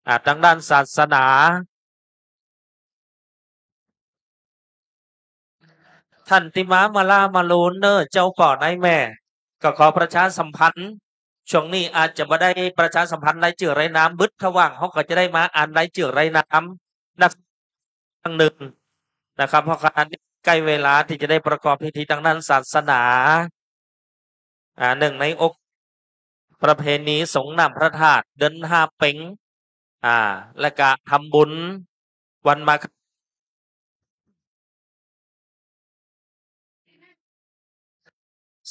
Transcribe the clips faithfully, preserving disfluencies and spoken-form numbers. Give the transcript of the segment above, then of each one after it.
อ่า ตางด้านศาสนา ท่านตี้มามาลามาลูนเน่อ เจ้าป้อไนแม่ ก็ขอประชาสัมพันธ์ ช่วงนี้อาจจะบ่ได้ประชาสัมพันธ์รายจื้อรายนาม บึด ถ้าว่างเฮาก็จะได้มาอ่านรายจื้อรายนาม นัก ครั้งนึ่งนะครับ เพราะขณะนี้ใก้เวลาตี้จะได้ประกอบพิธีตางด้านศาสนา อ่า เนื่องในโอกาสประเพณีสรงน้ำพระธาตุเดือนห้าเป็ง อ่า และก็ทำบุญวันมาฆ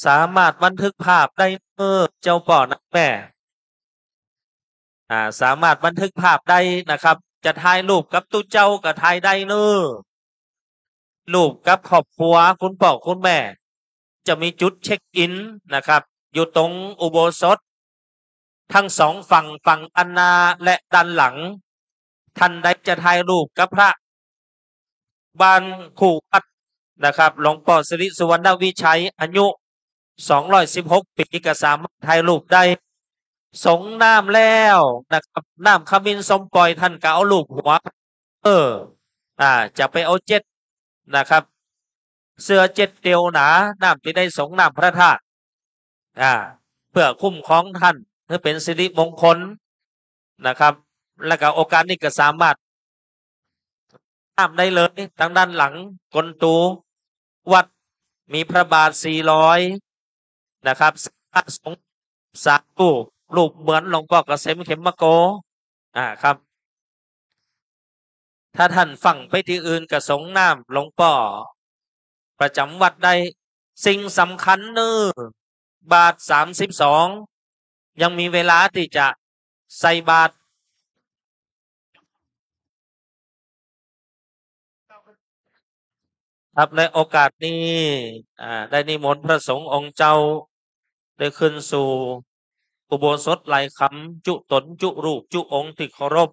สามารถบันทึกภาพได้เน่อ เจ้าป้อไนแม่ อ่า สามารถบันทึกภาพได้นะครับ จะถ่ายรูปกับตุ๊เจ้าก็ถ่ายได้เน่อ รูปกับครอบครัวคุณป้อคุณแม่ จะมีจุดเช็คอินนะครับ อยู่ตรงอุโบสถ ทั้งสองฝั่ง ฝั่งด้านหน้าและด้านหลัง ท่านใดจะถ่ายรูปกับพระ บ้านคู่วัดนะครับ หลวงป้อสิริสุวรรณวิชัย อายุสองร้อยสิบหกปี๋ ก็สามารถถ่ายรูปได้ สรงน้ำแล้วนะครับ น้ำขมิ้นส้มป่อย ท่านก็เอาลูบหัว เออ อ่า จะไปเอาเจ็ดนะครับ เสื้อเจ็ดเตียวหนา น้ำตี้ได้สรงน้ำพระธาตุ อ่า เพื่อคุ้มครองท่าน หื้อเป๋นสิริมงคลนะครับ และก็โอกาสนี้ก็สามารถ น้ำได้เลย ตางด้านหลังก้นตูวัด มีพระบาทสี่ร้อยนะครับ สามารถสรง สาธุ รูปเหมือนหลวงป้อเกษมเข็มมะโก อ่า ครับ ถ้าท่านฟั่งไปตี้อื่นก็สรงน้ำหลวงป้อประจ๋ำวัดได้ สิ่งสำคัญเน่อ บาตรสามสิบสอง ยังมีเวลาตี้จะใส่บาตร ครับ ในโอกาสนี้ อ่า ได้นิมนต์พระสงฆ์องค์เจ้า ได้ขึ้นสู่อุโบสถไลคำ จุ๊ต๋น จุ๊รูป จุ๊องค์ตี้เคารพ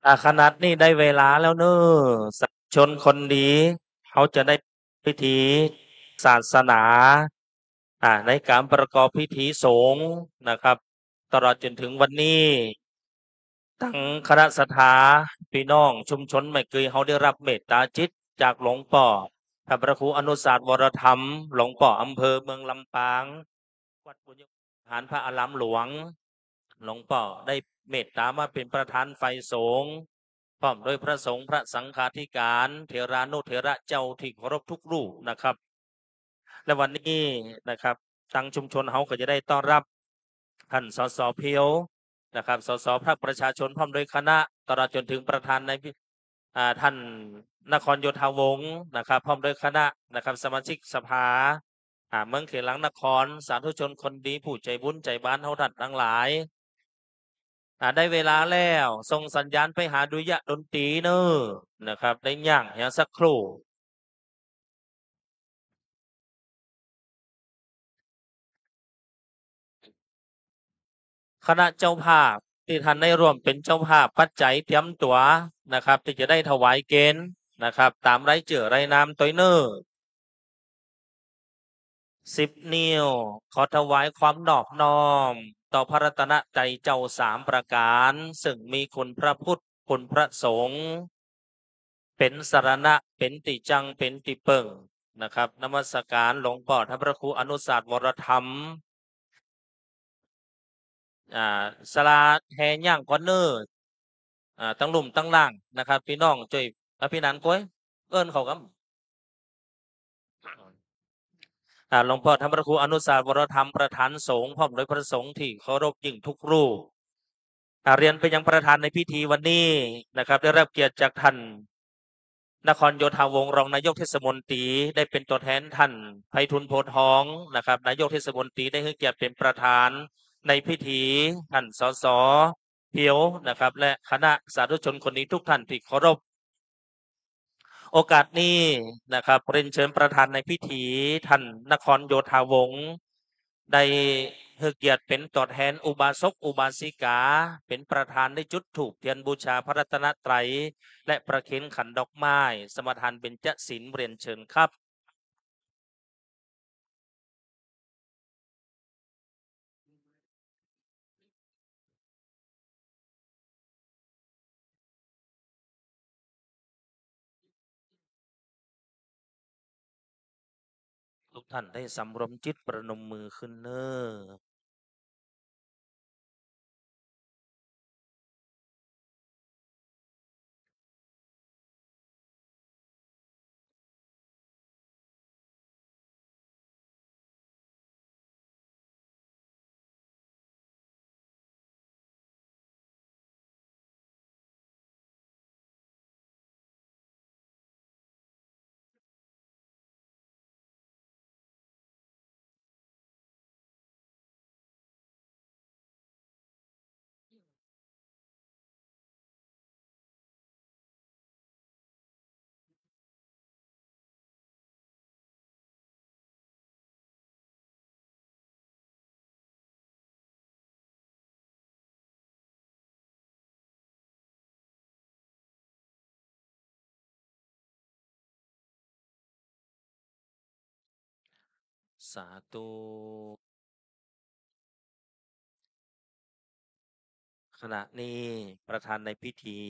อ่า ขนาดนี้ได้เวลาแล้วเน่อ สาธุชนคนดี เขาจะได้พิธีศาสนา อ่า ในก๋านประกอบพิธีสงฆ์นะครับ ตลอดจ๋นเถิงวันนี้ ตังคณะศรัทธา ปี้น้องชุมชนแม่เกย เฮาได้ฮับเมตต๋าจิตจากหลวงป้อ พระพระครูอนุศาสตร์วรธรรม หลวงป้ออำเภอเมืองลำปาง วัดปุญญวิหารพระอารามหลวง หลวงป้อได้เมตต๋ามาเป๋นประธานฝ่ายสงฆ์ พร้อมด้วยพระสงฆ์ พระสังฆาธิการ เถรานุเถระเจ้าตี้เคารพทุกรูปนะครับ และวันนี้นะครับ ตางชุมชนเฮาก็จะได้ต้อนรับต้าน สส เพียวนะครับ สส พรรคประชาชน พร้อมด้วยคณะ ตลอดจนถึงประธานในพิ- อ่า ต้านนครโยธาวงศ์นะครับ พร้อมด้วยคณะนะครับ สมาชิกสภา อ่า เมืองเขงหลางนคร สาธุชนคนดี ผู้ใจ๋บุญใจ๋บานเฮาต้านตังหลาย อ่า ได้เวลาแล้ว ส่งสัญญาณไปหาดุริยะดนตรีเน่อนะครับ ได้ย่างเหียสักครู่ คณะเจ้าภาพตี้ต้านได้ร่วมเป๋นเจ้าภาพปัจจัยเตรียมตั๋วนะครับ ตี้จะได้ถวายเกณฑ์นะครับ ต๋ามรายจื้อรายนามตวยเน่อ สิบ นิ้ว ขอถวายความนอบน้อมต่อพระรัตนตรัยเจ้าสามประก๋าน ซึ่งมีคุณพระพุทธ คุณพระสงฆ์ เป๋นสรณะ เป๋นตี้จั้ง เป๋นตี้เปิ้งนะครับ นมัสก๋านหลวงป้อต้านพระครูอนุสาสน์วรธรรม อ่า ศาลาแห่ย่างก่อนเน่อ อ่า ตังลุ่มตังล่างนะครับ ปี้น้องจ้วยอภินันท์ก้วย เอิ้นเขากำ อ่า หลวงป้อต้านพระครูอนุสาสน์วรธรรม ประธานสงฆ์ พร้อมด้วยพระสงฆ์ตี้เคารพยิ่งทุกรูป อ่า เรียนไปยังประธานในพิธีวันนี้นะครับ ได้รับเกียรติจากต้าน นครโยธาวงศ์ รองนายกเทศมนตรี ได้เป๋นตั๋วแทนต้าน ไพฑูรย์ โพธิ์ทองนะครับ นายกเทศมนตรี ได้หื้อเกียรติเป๋นประธานในพิธี ต้าน สส เพียวนะครับ และคณะสาธุชนคนดีทุกท่านตี้เคารพ โอกาสนี้นะครับ เรียนเชิญประธานในพิธี ต้านนครโยธาวงศ์ ได้หื้อเกียรติเป๋นตั๋วแทนอุบาสกอุบาสิกา เป๋นประธานได้จุดธูปเตียนบูชาพระรัตนตรัย และประเคนขันดอกไม้ สมาทานเบญจศีล เรียนเชิญครับ ทุกท่านได้สำรวมจิตประนมมือขึ้นเน่อ สาธุ ขณะนี้ประธานในพิธี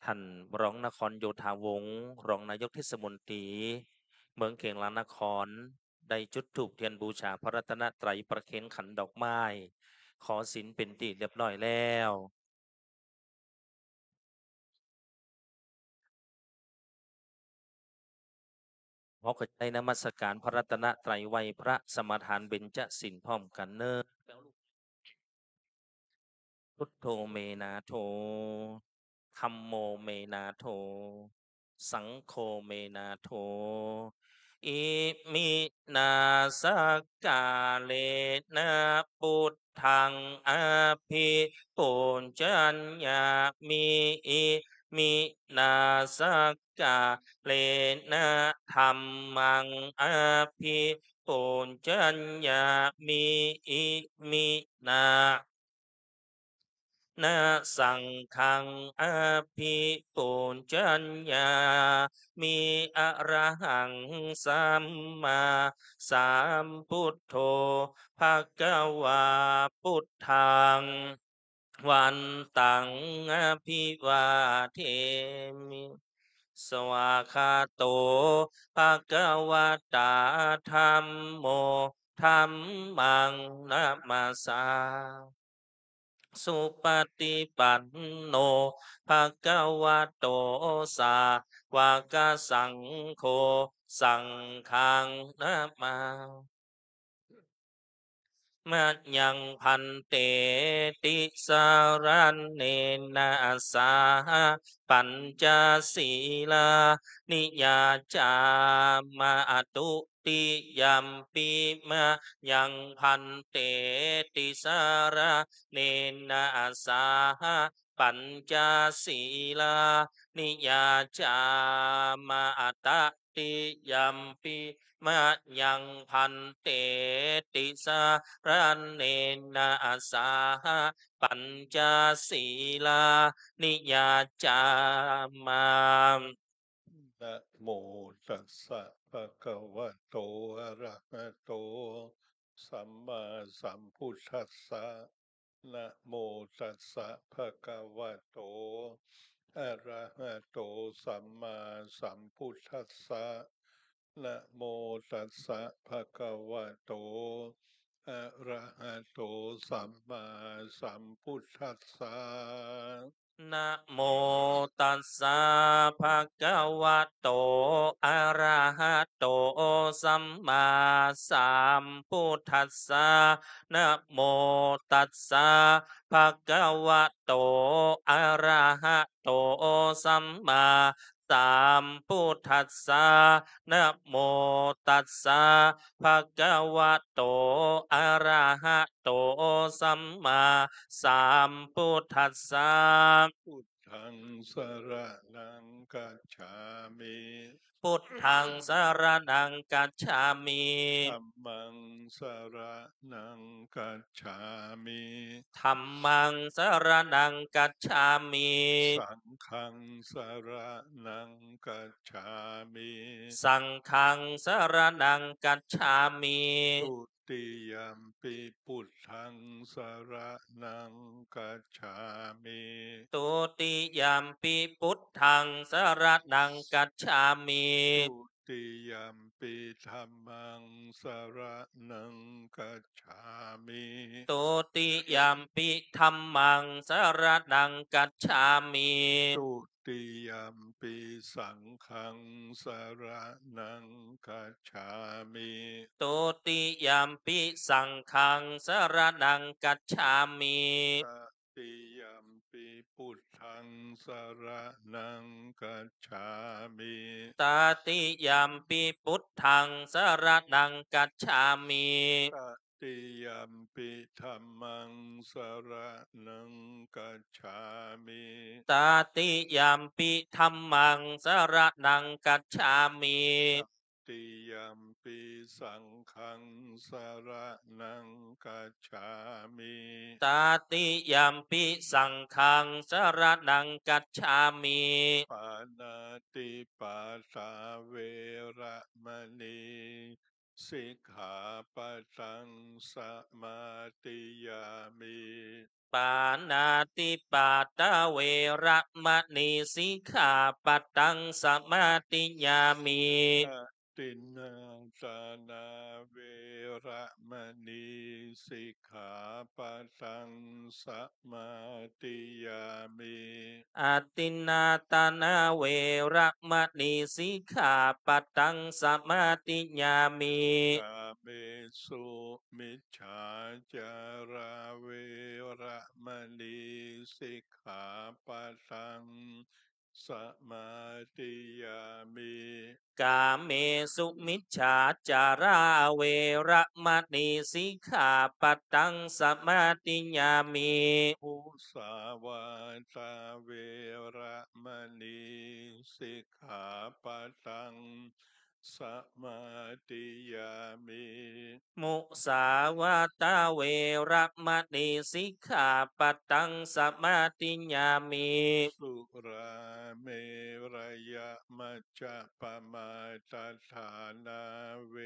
ท่านรองนครโยธาวงศ์ รองนายกเทศมนตรี เมืองเขงหลางนคร ได้จุดธูปเทียนบูชาพระรัตนตรัย ประเคนขันดอกไม้ ขอศีลเป็นที่เรียบร้อยแล้ว ขอขอบใจนมัสการพระรัตนตรัย ไหว้พระสมาทานเบญจศีลพร้อมกันเน่อ พุทโธเมนาโถ ธัมโมเมนาโถ สังโฆเมนาโถ อิมินาสักกาเลนะ พุทธังอภิปูจญญามิ อิมินาสักกาเลนะ ธัมมังอภิปูจญญามิ อิมินา นะ สังฆังอภิปูจญญามิ อะระหังสัมมาสัมพุทโธ ภะคะวา พุทธัง วันตัง อภิวาเทมิ สวากขาโต ภะคะวะตา ธัมโม ธัมมัง นะมาสา สุปฏิปันโน ภะคะวะโต สาวกสังโฆ สังฆังนะมา มะยัง ภันเต ติสะระเณนะ สะหะ ปัญจศีลานิ ยาจามา ตุติยัมปิ มะยัง ภันเต ติสะระเณนะ สะหะ ปัญจศีลานิ ยาจามา ตะติยัมปิ มะยัง ภันเต ติสะระเณนะ สะหะ ปัญจศีลานิ ยาจามา นะโมตัสสะ ภะคะวะโต อะระหะโต สัมมาสัมพุทธัสสะ นะโมตัสสะ ภะคะวะโต อะระหะโต สัมมาสัมพุทธัสสะ นะโมตัสสะ ภะคะวะโต อะระหะโต สัมมาสัมพุทธัสสะ นะโมตัสสะ ภะคะวะโต อะระหะโต สัมมาสัมพุทธัสสะ นะโมตัสสะ ภะคะวะโต อะระหะโต สัมมาสัมพุทธัสสะ นะโมตัสสะ ภะคะวะโต อะระหะโต สัมมาสัมพุทธัสสะ พุทธัง สะระณัง กัจฉามิ พุทธัง สะระณัง กัจฉามิ ธัมมัง สะระณัง กัจฉามิ ธัมมัง สะระณัง กัจฉามิ สังฆัง สะระณัง กัจฉามิ สังฆัง สะระณัง กัจฉามิ ตุติยัมปิ พุทธัง สะระณัง กัจฉามิ ตุติยัมปิ พุทธัง สะระณัง กัจฉามิ ตุติยัมปิ ธัมมัง สะระณัง กัจฉามิ ตุติยัมปิ ธัมมัง สะระณัง กัจฉามิ ตุติยัมปิ สังฆัง สะระณัง กัจฉามิ ตุติยัมปิ สังฆัง สะระณัง กัจฉามิ ตติยัมปิ พุทธัง สะระณัง กัจฉามิ ตติยัมปิ พุทธัง สะระณัง กัจฉามิ ตติยัมปิ ธัมมัง สะระณัง กัจฉามิ ตติยัมปิ ธัมมัง สะระณัง กัจฉามิ ตติยัมปิ สังฆัง สะระณัง กัจฉามิ ตติยัมปิ สังฆัง สะระณัง กัจฉามิ ปาณาติปาตา เวระมะณี สิกขาปะทัง สะมาธิยามิ ปาณาติปาตา เวระมะณี สิกขาปะทัง สะมาธิยามิ อะทินนาทานา เวระมะณี สิกขาปะทัง สะมาธิยามิ อะทินนาทานา เวระมะณี สิกขาปะทัง สะมาธิยามิ กาเมสุ มิจฉาจารา เวระมะณี สิกขาปะทัง สะมาธิยามิ กาเมสุมิจฉาจารา เวระมะณี สิกขาปะทัง สะมาธิยามิ มุสาวาทา เวระมะณี สิกขาปะทัง สะมาธิยามิ มุสาวาทา เวระมะณี สิกขาปะทัง สะมาธิยามิ สุราเมรยะมัจจะปะมาทฐานา เว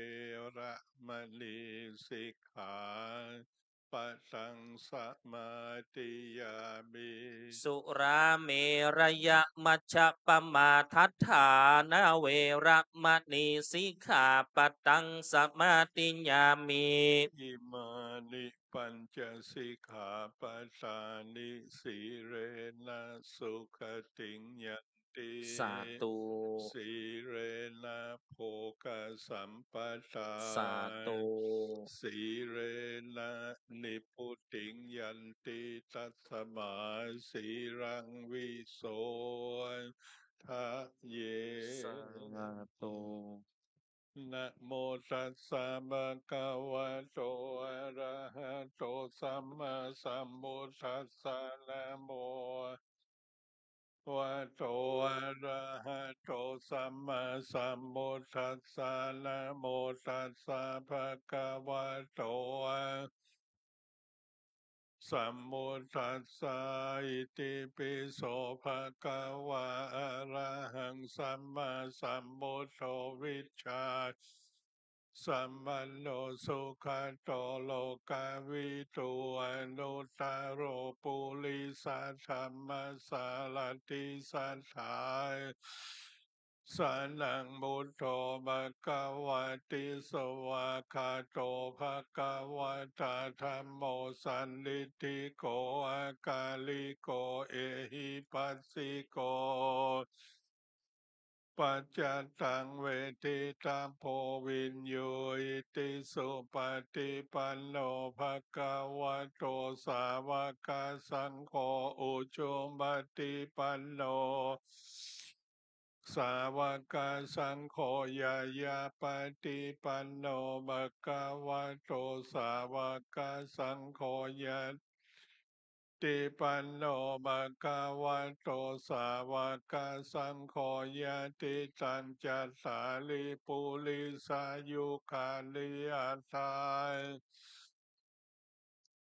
ระมะณี สิกขาป ปะทังสมาธิยามิ สุราเมรยมัจจปมาทัฏฐานะ เวระมะณีสิกขาปะทังสมาธิยามิ อิมานิปัญจสิกขาปะทานิ สีเลนะสุขติงยันติ สาธุ สีเลนะโภคสัมปทา สาธุ สีเลนะนิพพุติงยันติ ตัสมาสีลังวิโสทะเย สาธุ นะโมตัสสะภะคะวะโต อะระหะโต สัมมาสัมพุทธัสสะ นะโม วะโต อะระหะโต สัมมาสัมพุทธัสสะ นะโมตัสสะภะคะวะโต สัมพุทธัสสะ อิติปิโสภะคะวะ อะระหังสัมมาสัมพุทโธ วิชชา สัมปันโน สุขะโต โลกะวิทู อนุตตะโร ปุริสะธัมมะสารถิ สัตถา สะนัง พุทโธ ภะคะวะติ สวากขาโต ภะคะวะตา ธัมโม สันทิฏฐิโก อะกาลิโก เอหิปัสสิโก ปัจจตตัง เวทิตะโพ วิญญูหิติ สุปะฏิปันโน ภะคะวะโต สาวะกะสังโฆ อุจุปะฏิปันโน สาวะกะสังโฆ ญาญาปะฏิปันโน ภะคะวะโต สาวะกะสังโฆ ญาติปันโน ภะคะวะโต สาวะกะสังโฆ ยะติตัง จัตตาริ ปุริสายุคานิ อัตถา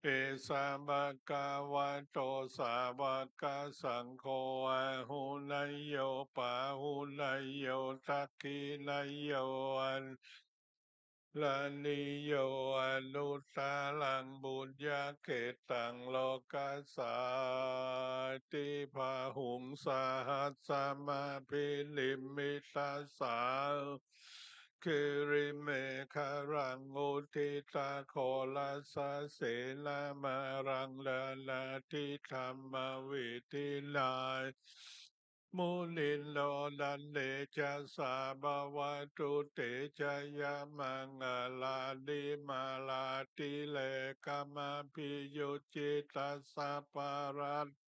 เอสะ ภะคะวะโต สาวะกะสังโฆ อาหุเนยโย ปาหุเนยโย ทักขิเนยโย อะระหิโย อนุตตะรัง ปุญญะเขตตัง โลกัสสาติ บาหุง สะหัสสะมะภินิมมิตตะสา คิริเมขะลัง อุทธิตะโขรัสสะเสนะมารัง ดานาธิธัมมะเวทินา มุนินโด ตันเตชะสา ภะวะตุเตชะยะ มังคะลานิ มาลาทิเรกะ มะภิยุจฉิตัสสะ ปะรัตตะ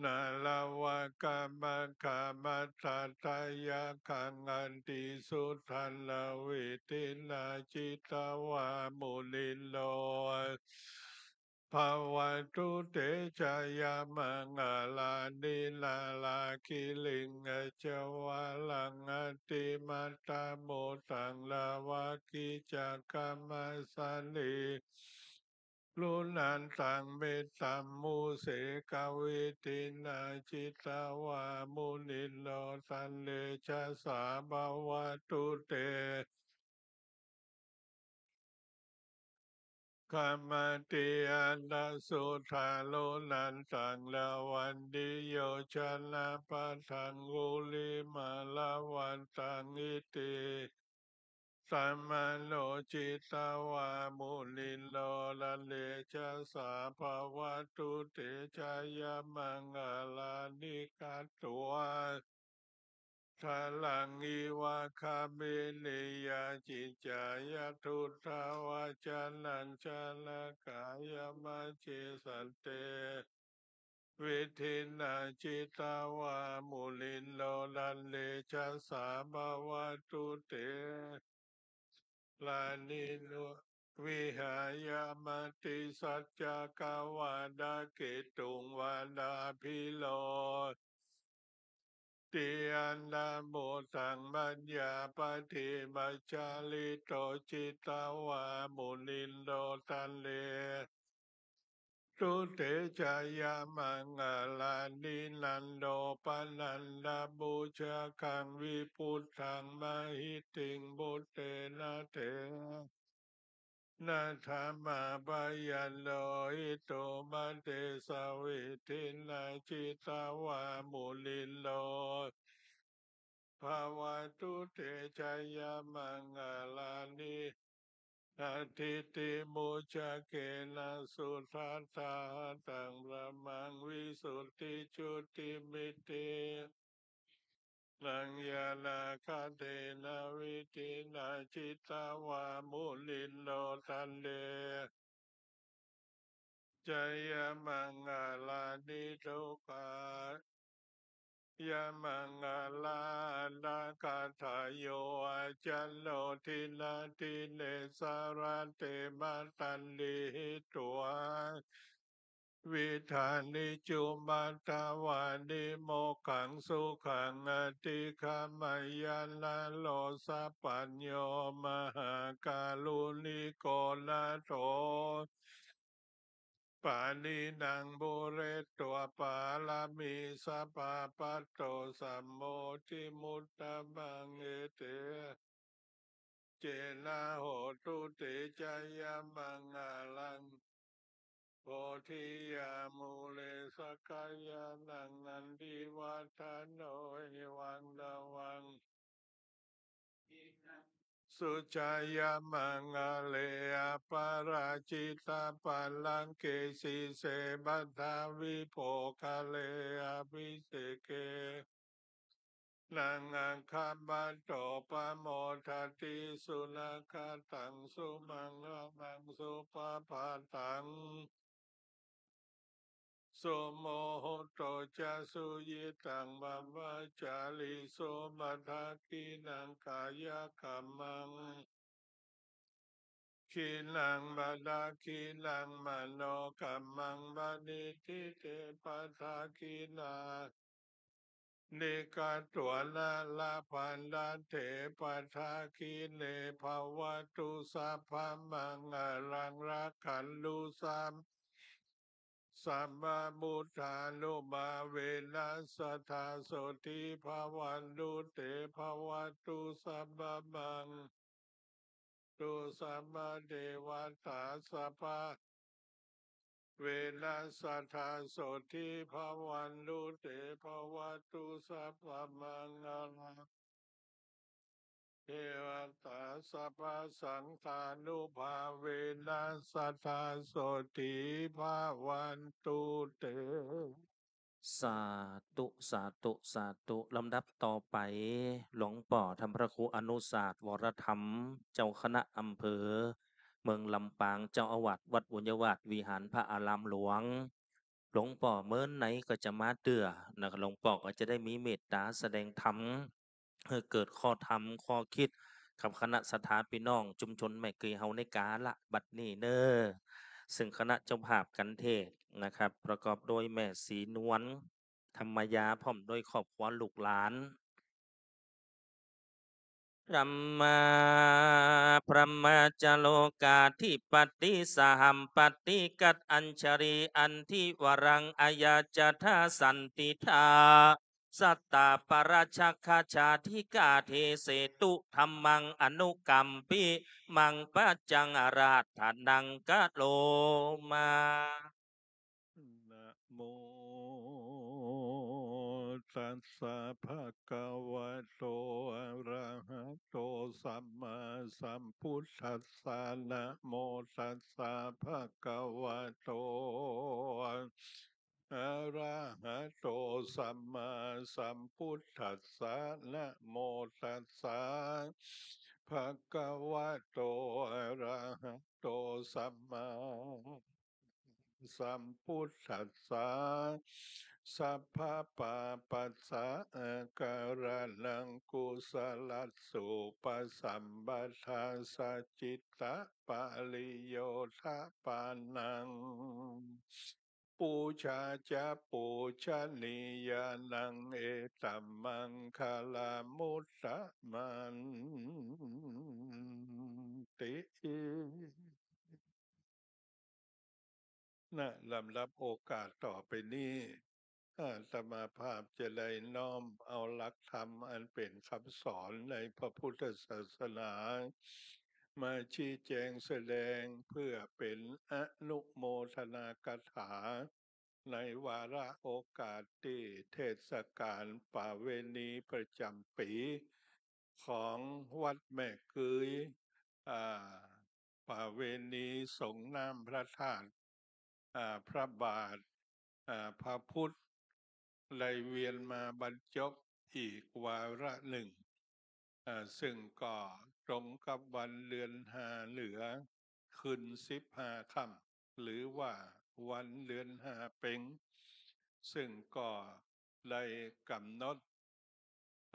นาลวะกะมะคะ มัตถัตถะยักขัง อะติสุทันตะเวทินา จิตตะวา มุนินโด ภะวะตุเตชะยะ มังคะลานิ นาลาคิริงคะชะวะรัง อะติมัตตะโมตัง ดาวะกิจจะกะมะสะเน รุนันตัง เมตตัมมุเสกะเวทินา จิตตะวา มุนินโด ตันเตชะสา ภะวะตุเต ขะมะติ อัตถะสุทา รุนันตัง ดาวันติโยชนะปะทัง กุลิมาละวันตัง อิติ ตัมมะโน จิตตะวา มุนินโด ตันเตชะสา ภะวะตุเตชะยะ มังคะลานิ กัตตวา ทะลัง อิวะคะเม เนยะ จิตตะยะ ทุตตะวะจะนัง จะนะกายะมะเจ สันเต เวทินา จิตตะวา มุนินโด ตันเตชะสา ภะวะตุเต ลานินุ วิหายะ มะติสัจจะกะวาทะเกตุง วาทาภิโร ติยันตะโมตัง มัจจาปะเท มัจจาริโต จิตตะวา มุนินโด ตันเต ตุเตชะยะ มังคะลานิ นันโดปะนันทะปุชฌะกัง วิปุตตังมะหิติง ปุตเตนะเถ นะ ธัมมาปะยันโต อิโตมะเตสะ วิตถินา จิตตะวา มุนินโต ภะวะตุ เต จะยะมังคาลานิ อะทิตติมุจจเกนะ สุทัฏฐาหะตัง พะมัง วิสุทธิจุติมิตติ นัง ญาณาคะเตนะ วิตถินา จิตตะวา มุนินโต ทันเต จะยะมังคาลานิ ทุกขายะมังคาลา นะ คัตถะโย อาจันโน ทินาทิเนสะ รัตเตมะ ตันติหิ ตัง วิธานิ จุมมัตถะวานิ โมกขัง สุขัง อะทิกขะมะยะ นะโรสะปัญโญ มหาการุณิโก นะโถ ปะนินัง ปุเรตวา ปะระมีสัพพะ ปัตโต สัมโพธิมุตตะมัง เอเต เจนะ โหตุ เต จะยะมังคาลัง โพธิยา มูเล สักขะยานัง นันทิวัฏฐะโน เอวัง ตะวัง สุจะยะมังคาเล อะปะราจิตะปัลลังเก สีเส ปัทธาวิโภคาเล อะภิเสเก นะ อักขะปัตโต ปะโมดะติ สุนะคะตัง สุมังคะลัง สุปะภาตัง สุมุหุตโต จะ สุยิตัง บรมจาริสุ ปะทาคีนัง กายะกัมมัง ขีณัง ปะทาคีนัง มโนกัมมัง ปะณิทธิเต ปะทาคีนา นิกะตวา นะ ลพันธัตเถ ปะทาคีเน ภะวะตุ สัพพะมังคะลัง รักขันตุ สัพพะ สัพพะพุทธานุภาเวนะ สัทธา โสตถี ภะวันตุ เต ภะวะตุ สัพพะมัง ตุ สัพพะเดวะตา สัพพะ เวนะ สัทธา โสตถี ภะวันตุ เต ภะวะตุ สัพพะมังคะลัง เทวะตา สัพพะสังฆานุภาเวนะ สัทธา โสตถี ภะวันตุ เต สาธุ สาธุ สาธุ ลำดับต่อไป หลวงป้อธรรมพระครูอนุสาสน์ วรธรรม เจ้าคณะอำเภอเมืองลำปาง เจ้าอาวาสวัดบุญญาวาสวิหารพระอารามหลวง หลวงป้อเมินไหนก็จะมาเตื้อนะครับ หลวงป้อก็จะได้มีเมตตาแสดงธรรม หื้อเกิดข้อธรรมข้อคิดกับคณะศรัทธาปี้น้องชุมชนแม่เกยเฮาในกาละบัดนี้เน่อ ซึ่งคณะเจ้าภาพกัณฑ์เทศน์นะครับ ประกอบโดยแม่ศรีนวล ธรรมยา พร้อมโดยครอบครัวลูกหลาน พรหมา พรหมาจโลกาธิปติ สหัมปติ กัตอัญชลี อันธิวรัง อายาจทา สันติทา สัตตาปะระชักขจาธิกา เทเสตุ ธัมมัง อนุกัมปิมัง ปัจจัง อาราธนัง กะโรมา นะโม ตัสสะ ภะคะวะโต อะระหะโต สัมมาสัมพุทธัสสะ นะโม ตัสสะ ภะคะวะโต อะระหะโต สัมมาสัมพุทธัสสะ นะโม ตัสสะ ภะคะวะโต อะระหะโต สัมมาสัมพุทธัสสะ สัพพะปาปัสสะ อาการะนัง กุสลัสสุ อุปสัมปทา สะจิตตะปะริโยทะปานัง ปูชาจะปูชนียานัง เอตัมมังคะลามุตตะมันติ ณ ลำดับโอกาสต่อไปนี้ อาตมาภาพจะได้น้อมเอาหลักธรรมอันเป๋นคำสอนในพระพุทธศาสนา มาชี้แจงแสดงเพื่อเป๋นอนุโมทนาคาถา ในวาระโอกาสตี้เทศกาลประเวณีประจ๋ำปี๋ของวัดแม่กึ๊ย อ่า ประเวณีสรงน้ำพระธาตุ อ่า พระบาท อ่า พระพุทธ ได้เวียนมาบรรจบอีกวาระนึ่ง อ่า ซึ่งก็ตรงกับวันเดือนห้าเหนือ ขึ้นสิบห้าค่ำ หรือว่าวันเดือนห้าเป็ง ซึ่งก็ได้กำหนด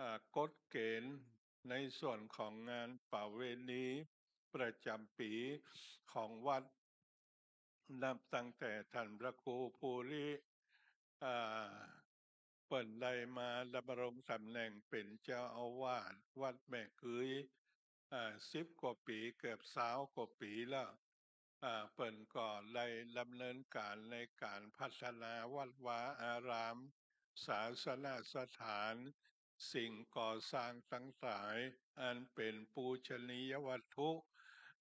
อ่า กฎเก๋ณฑ์ในส่วนของงานประเวณีประจ๋ำปี๋ของวัด นับตั้งแต่ต้านพระครูภูริ อ่า เปิ้นได้มาดำรงต๋ำแหน่งเป๋นเจ้าอาวาสวัดแม่กึ๊ย อ่า สิบกว่าปี๋ เกือบซาวกว่าปี๋แล้ว อ่า เปิ้นก็ได้ดำเนินก๋านในก๋านพัฒนาวัดวาอาราม ศาสนสถาน สิ่งก่อสร้างตังหลาย อันเป๋นปูชนียวัตถุ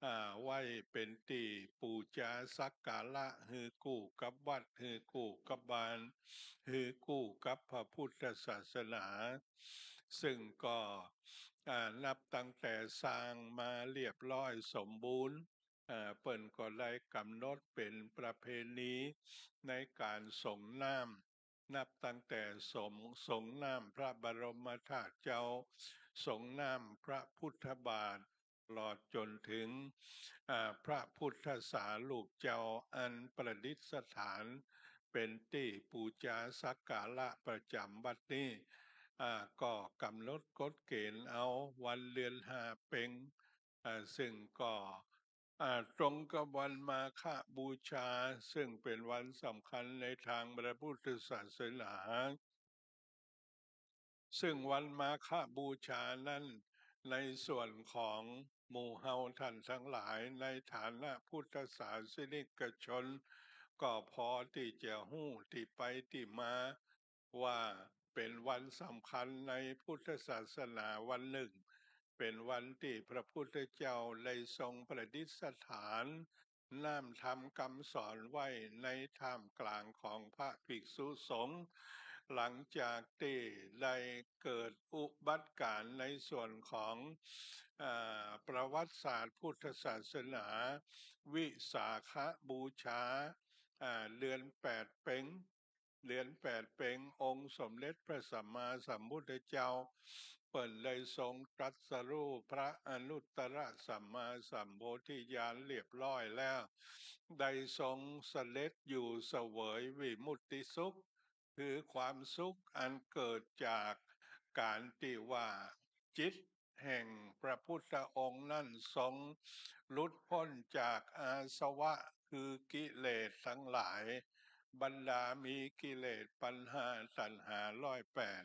อ่า ไว้เป๋นตี้ปู๋จาสักการะ หื้อกู้กับวัด หื้อกู้กับบ้าน หื้อกู้กับพระพุทธศาสนา ซึ่งก็ อ่า นับตั้งแต่สร้างมาเรียบร้อยสมบูรณ์ อ่า เปิ้นก็ได้กำหนดเป๋นประเพณีในก๋านสรงน้ำ นับตั้งแต่สรง สรงน้ำพระบรมธาตุเจ้า สรงน้ำพระพุทธบาท ตลอดจ๋นเถิง อ่า พระพุทธสารูปเจ้าอันประดิษฐานเป๋นตี้ปู๋จาสักการะประจ๋ำวัดนี้ อ่า ก็กำหนดกฎเก๋ณฑ์เอาวันเดือนห้าเป็ง อ่า ซึ่งก็ อ่า ตรงกับวันมาฆบูชา ซึ่งเป๋นวันสำคัญในตางพระพุทธศาสนา ซึ่งวันมาฆบูชานั้น ในส่วนของหมู่เฮาต้านตังหลาย ในฐานะพุทธศาสนิกชน ก็พอตี้จะฮู้ตี้ไปตี้มา ว่าเป๋นวันสำคัญในพุทธศาสนาวันนึ่ง เป๋นวันตี้พระพุทธเจ้าได้ทรงประดิษฐานน้ำธรรมกำสอนไว้ในท่ามกลางของพระภิกษุสงฆ์ หลังจากตี้ได้เกิดอุบัติก๋ารณ์ในส่วนของ อ่า ประวัติศาสตร์พุทธศาสนา วิสาขบูชา อ่า เดือนแปดเป็ง เดือนแปดเป็ง องค์สมเด็จพระสัมมาสัมพุทธเจ้า เปิ้นได้ทรงตรัสรู้พระอนุตตรสัมมาสัมโพธิญาณเรียบร้อยแล้ว ได้ทรงเสด็จอยู่เสวยวิมุตติสุข คือความสุขอันเกิดจากก๋านตี้ว่าจิตแห่งพระพุทธองค์นั้นทรงหลุดป๊นจากอาสวะ คือกิเลสตังหลาย บรรดามีกิเลสปัณหาตัณหาร้อยแปด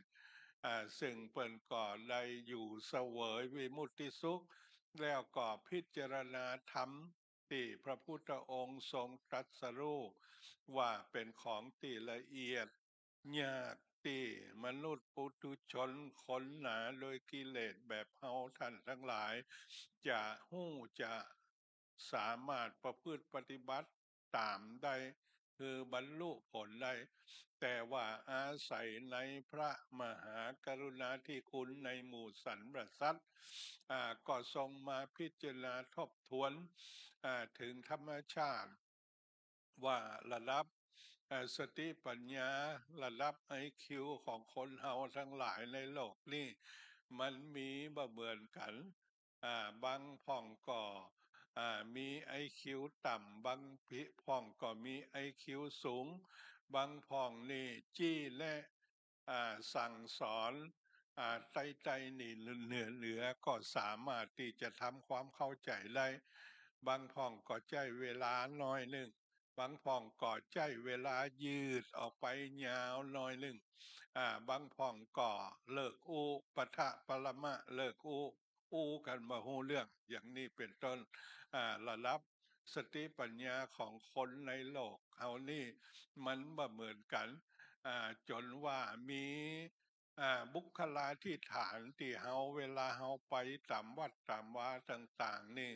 อ่า ซึ่งเปิ้นก็ได้อยู่เสวยวิมุตติสุข แล้วก็พิจารณาธรรมตี้พระพุทธองค์ทรงตรัสรู้ว่าเป๋นของตี้ละเอียด ยากตี้มนุษย์ปุถุชนคนหนาโดยกิเลสแบบเฮาต้านตังหลาย จะฮู้จะสามารถประพฤติปฏิบัติต๋ามได้ คือบรรลุผลได้ แต่ว่าอาศัยในพระมหากรุณาธิคุณในหมู่สรรพสัตว์ อ่า ก็ทรงมาพิจารณาทบทวน อ่า เถิงธรรมชาติ ว่าระดับ เอ่อ สติปัญญา ระดับไอคิวของคนเฮาตังหลายในโลกนี้ มันมีบ่เหมือนกั๋น อ่า บางพ่องก็ อ่า มีไอคิวต่ำ บางพ่องก็มีไอคิวสูง บางพ่องนี่จี้แนะ อ่า สั่งสอน อ่า ใต้ๆ นี่เหนือๆ ก็สามารถตี้จะทำความเข้าใจ๋ได้ บางพ่องก็ใจ๊เวลาหน้อยนึ่ง บางพ่องก็ใจ๊เวลายืดออกไปยาวหน้อยนึ่ง อ่า บางพ่องก็เลิกอู้ ปะทะปะละมะ เลิกอู้ อู้กั๋นบ่ฮู้เรื่อง อย่างนี้เป๋นต้น อ่า ระดับสติปัญญาของคนในโลกเฮานี่ มันบ่เหมือนกั๋น อ่า จ๋นว่ามี อ่า บุคลาธิฐานตี้เฮา เวลาเฮาไปต๋ามวัดต๋ามวาต่างๆ นี่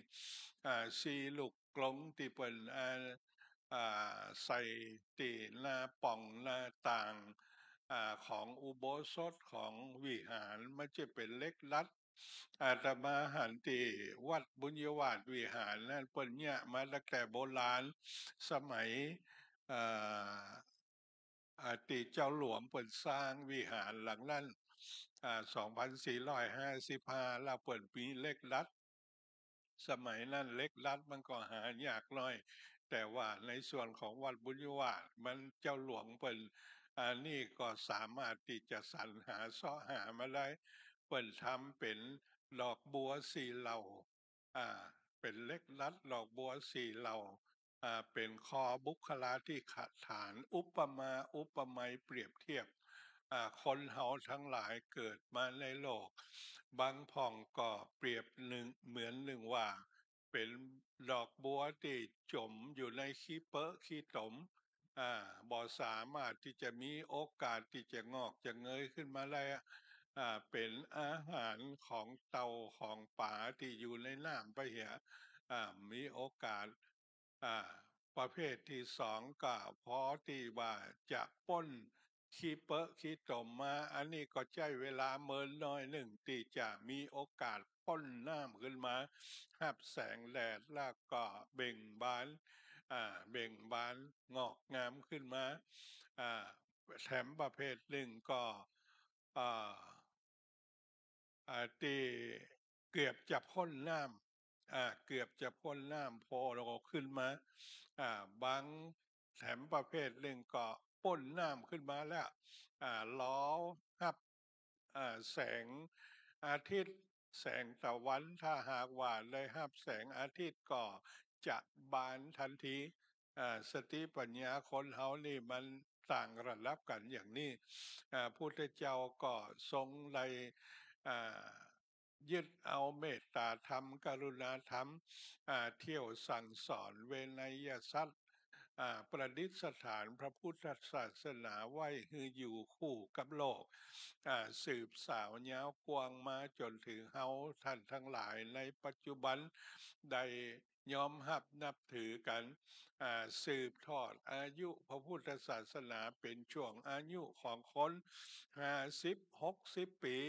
อ่า สี่ลูกกลงตี้เปิ้น อ่า อ่า ใส่ตี้หน้าป่องหน้าต่าง อ่า ของอุโบสถของวิหาร มันจะเป๋นเหล็กดัด อาตมาหันตี้วัดบุญญาวาสวิหารนั้น เปิ้นเยียะมาตั้งแต่โบราณ สมัย อ่า อ่า ตี้เจ้าหลวงเปิ้นสร้างวิหารหลังนั้น อ่า สองพันสี่ร้อยห้าสิบห้า แล้วเปิ้นมีเหล็กดัด สมัยนั้นเหล็กดัดมันก็หายากหน้อย แต่ว่าในส่วนของวัดบุญญาวาสมันเจ้าหลวงเปิ้น อันนี้ก็สามารถตี้จะสรรหาเซาะหามาได้ เปิ้นทำเป๋นดอกบัวสี่เหล่า อ่า เป๋นเหล็กดัดดอกบัวสี่เหล่า อ่า เป๋นคอบุคลาธิฐาน อุปมาอุปไมยเปรียบเทียบ อ่า คนเฮาตังหลายเกิดมาในโลก บางพ่องก็เปรียบหนึ่ง เหมือนหนึ่งว่า เป๋นดอกบัวตี้จ๋มอยู่ในขี้เปอะขี้ตม อ่า บ่สามารถตี้จะมีโอกาสตี้จะงอกจะเงยขึ้นมาได้ อ่า เป๋นอาหารของเต่าของป๋าตี้อยู่ในน้ำไปเหีย อ่า มีโอกาส อ่า ประเภทตี้สองก็พอตี้ว่าจะป๊นขี้เปอะขี้ตมมา อันนี้ก็ใจ๊เวลาเมินหน้อยนึ่งตี้จะมีโอกาสป๊นน้ำขึ้นมา ฮับแสงแดดแล้วก็เบ่งบาน อ่า เบ่งบานงอกงามขึ้นมา อ่า แถมประเภทนึ่งก็ อ่า อ่า ตี้เกือบจะป๊นน้ำ อ่า เกือบจะป๊นน้ำ โผล่ขึ้นมา อ่า บางแถมประเภทนึ่งก็ป๊นน้ำขึ้นมาแล้ว อ่า รอฮับ อ่า แสงอาทิตย์ แสงตะวัน ถ้าหากว่าได้ฮับแสงอาทิตย์ก็จะบานตันที อ่า สติปัญญาคนเฮานี่มันต่างระดับกั๋นอย่างนี้ อ่า พุทธเจ้าก็ทรงได้ อ่า ยึดเอาเมตตาธรรม กรุณาธรรม อ่า เที่ยวสั่งสอนเวไนยสัตว์ อ่า ประดิษฐานพระพุทธศาสนาไว้หื้ออยู่คู่กับโลก อ่า สืบสาวยาวกว้างมาจ๋นถึงเฮาท่านตังหลายในปัจจุบันได้ ยอมฮับนับถือกั๋น อ่า สืบทอดอายุพระพุทธศาสนาเป๋นช่วงอายุของคนห้าสิบ หกสิบปี๋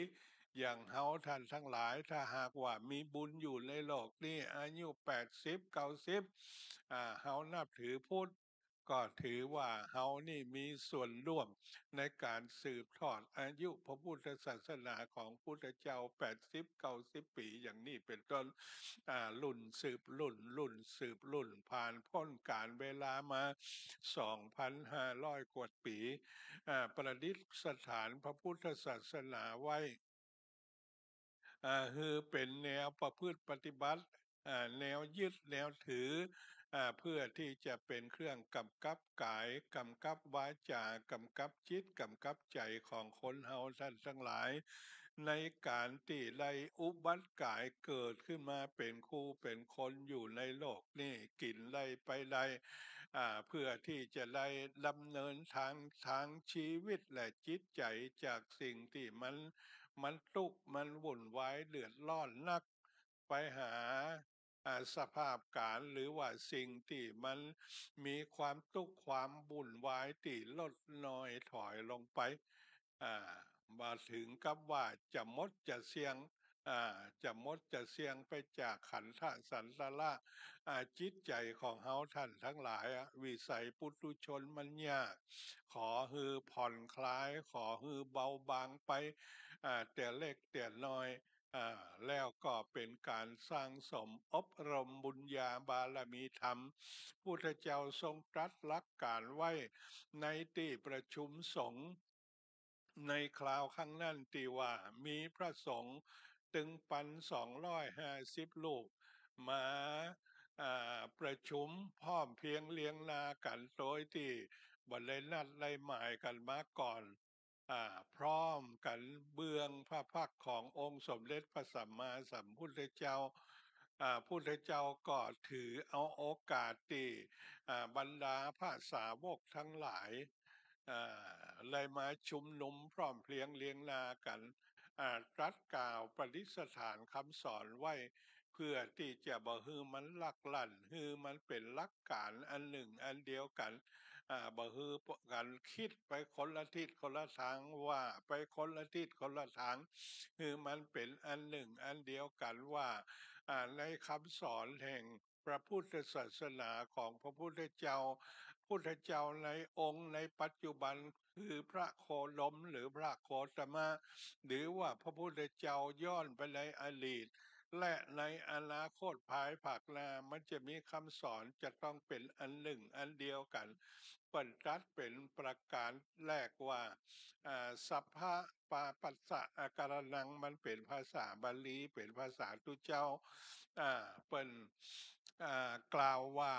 อย่างเฮาท่านตังหลาย ถ้าหากว่ามีบุญอยู่ในโลกนี้อายุแปดสิบ เก้าสิบ อ่า เฮานับถือพุทธ ก็ถือว่าเฮานี่มีส่วนร่วมในก๋านสืบทอดอายุพระพุทธศาสนาของพุทธเจ้าแปดสิบ เก้าสิบปี๋อย่างนี้เป๋นต้น อ่า รุ่นสืบรุ่น รุ่นสืบรุ่น ผ่านป๊นก๋าลเวลามาสองพันห้าร้อยกว่าปี๋ อ่า ประดิษฐานพระพุทธศาสนาไว้ อ่า หื้อเป๋นแนวประพฤติปฏิบัติ อ่า แนวยึดแนวถือ อ่า เพื่อตี้จะเป๋นเครื่องก๋ำกับก๋าย ก๋ำกับวาจ๋า ก๋ำกับจิต ก๋ำกับใจ๋ของคนเฮาท่านตังหลาย ในก๋านตี้ได้อุบัติก๋ายเกิดขึ้นมาเป๋นคู่เป๋นคนอยู่ในโลกนี้ กิ๋นได้ไปได้ อ่า เพื่อตี้จะได้ดำเนินทาง ทางชีวิตและจิตใจ๋จากสิ่งตี้มัน มันตุ๊กข์ มันวุ่นวาย เดือดร้อนนัก ไปหา อ่า สภาพก๋าร หรือว่าสิ่งตี้มันมีความตุ๊กข์ ความวุ่นวายตี้ลดน้อยถอยลงไป อ่า บ่เถิงกับว่าจะหมดจะเสี้ยง อ่า จะหมดจะเสี้ยงไปจากขันธะสันตะละ อ่า จิตใจ๋ของเฮาท่านตังหลายอะ วิสัยปุถุชนมันยาก ขอหื้อผ่อนคลาย ขอหื้อเบาบางไป อ่า แต่เล็กแต่น้อย อ่า แล้วก็เป๋นก๋านสร้างสมอบรมบุญญาบารมีธรรม พุทธเจ้าทรงตรัสหลักก๋านไว้ในตี้ประชุมสงฆ์ ในคราวครั้งนั้นตี้ว่ามีพระสงฆ์ตึงปันสองร้อยห้าสิบรูปมา อ่า ประชุมพร้อมเพรียงเรียงหน้ากั๋นโดยตี้บ่ได้นัดได้หมายกั๋นมาก่อน อ่า พร้อมกั๋นเบื้องพระพักตร์ขององค์สมเด็จพระสัมมาสัมพุทธเจ้า อ่า พุทธเจ้าก็ถือเอาโอกาสตี้ อ่า บรรดาพระสาวกตังหลาย อ่า ได้มาชุมนุมพร้อมเพรียงเรียงหน้ากั๋น อ่า ตรัสกล่าวประดิษฐานกำสอนไว้ เพื่อตี้จะบ่หื้อมันลักลั่น หื้อมันเป๋นหลักก๋านอันนึ่งอันเดียวกั๋น อ่า บ่หื้อกั๋นกึ๊ดไปคนละทิศคนละตาง ว่าไปคนละทิศคนละตาง หื้อมันเป๋นอันนึ่งอันเดียวกั๋น ว่า อ่า ในกำสอนแห่งพระพุทธศาสนาของพระพุทธเจ้า พุทธเจ้าในองค์ในปัจจุบันคือพระโคดมหรือพระโคตมะ หรือว่าพระพุทธเจ้าย้อนไปในอดีต และในอนาคตภายภาคหน้า มันจะมีกำสอนจะต้องเป๋นอันนึ่งอันเดียวกั๋น เปิ้นตรัสเป๋นประก๋านแรกว่า อ่า สัพพะปาปัสสะอาการะนัง มันเป๋นภาษาบาลี เป๋นภาษาตุ๊เจ้า อ่า เปิ้น อ่า กล่าวว่า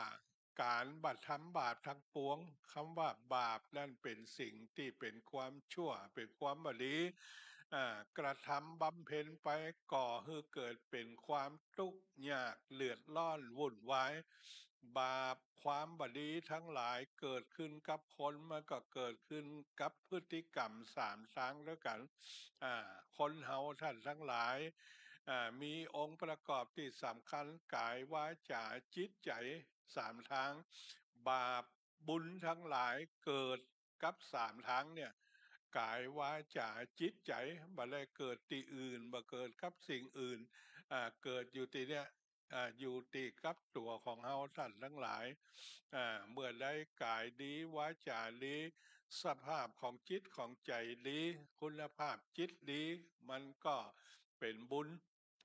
ก๋านบ่ทำบาปตังปวง กำว่าบาปนั้นเป๋นสิ่งตี้เป๋นความชั่ว เป๋นความบ่ดี อ่า กระทำบำเพ็ญไปก่อหื้อเกิดเป๋นความตุ๊กข์ยากเดือดร้อนวุ่นวาย บาปความบ่ดีตังหลายเกิดขึ้นกับคน มันก็เกิดขึ้นกับพฤติกรรมสามตางตวยกั๋น อ่า คนเฮาต้านตังหลาย อ่า มีองค์ประกอบตี้สำคัญ ก๋าย วาจ๋า จิตใจ๋ สามตาง บาปบุญตังหลายเกิดกับสามตางเนี่ย ก๋าย วาจ๋า จิตใจ๋ บ่ได้เกิดตี้อื่น บ่เกิดกับสิ่งอื่น อ่า เกิดอยู่ตี้เนี่ย อ่า อยู่ตี้กับตั๋วของเฮาต้านตังหลาย อ่า เมื่อใดก๋ายดี วาจ๋าดี สภาพของจิตของใจ๋ดี คุณภาพจิตดี มันก็เป๋นบุญ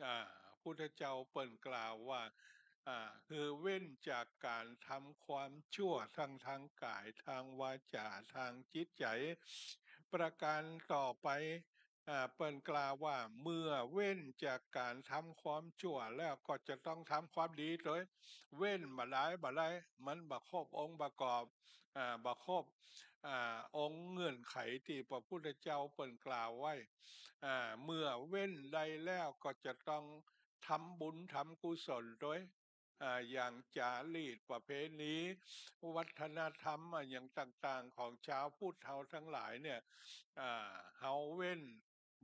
อ่า พุทธเจ้าเปิ้นกล่าวว่า อ่า คือเว้นจากก๋านทำความชั่วตังตางก๋าย ตางวาจ๋า ตางจิตใจ๋ ประก๋านต่อไป อ่า เปิ้นกล่าวว่า เมื่อเว้นจากก๋านทำความชั่วแล้วก็จะต้องทำความดีตวย เว้นบ่ได้ บ่ได้ มันบ่ครบองค์ประกอบ อ่า บ่ครบ อ่า องค์เงื่อนไขตี้พระพุทธเจ้าเปิ้นกล่าวไว้ อ่า เมื่อเว้นได้แล้วก็จะต้องทำบุญทำกุศลตวย อ่า อย่างจารีตประเพณี วัฒนธรรมอะหยังต่างๆ ของชาวพุทธเฮาตังหลายเนี่ย อ่า เฮาเว้น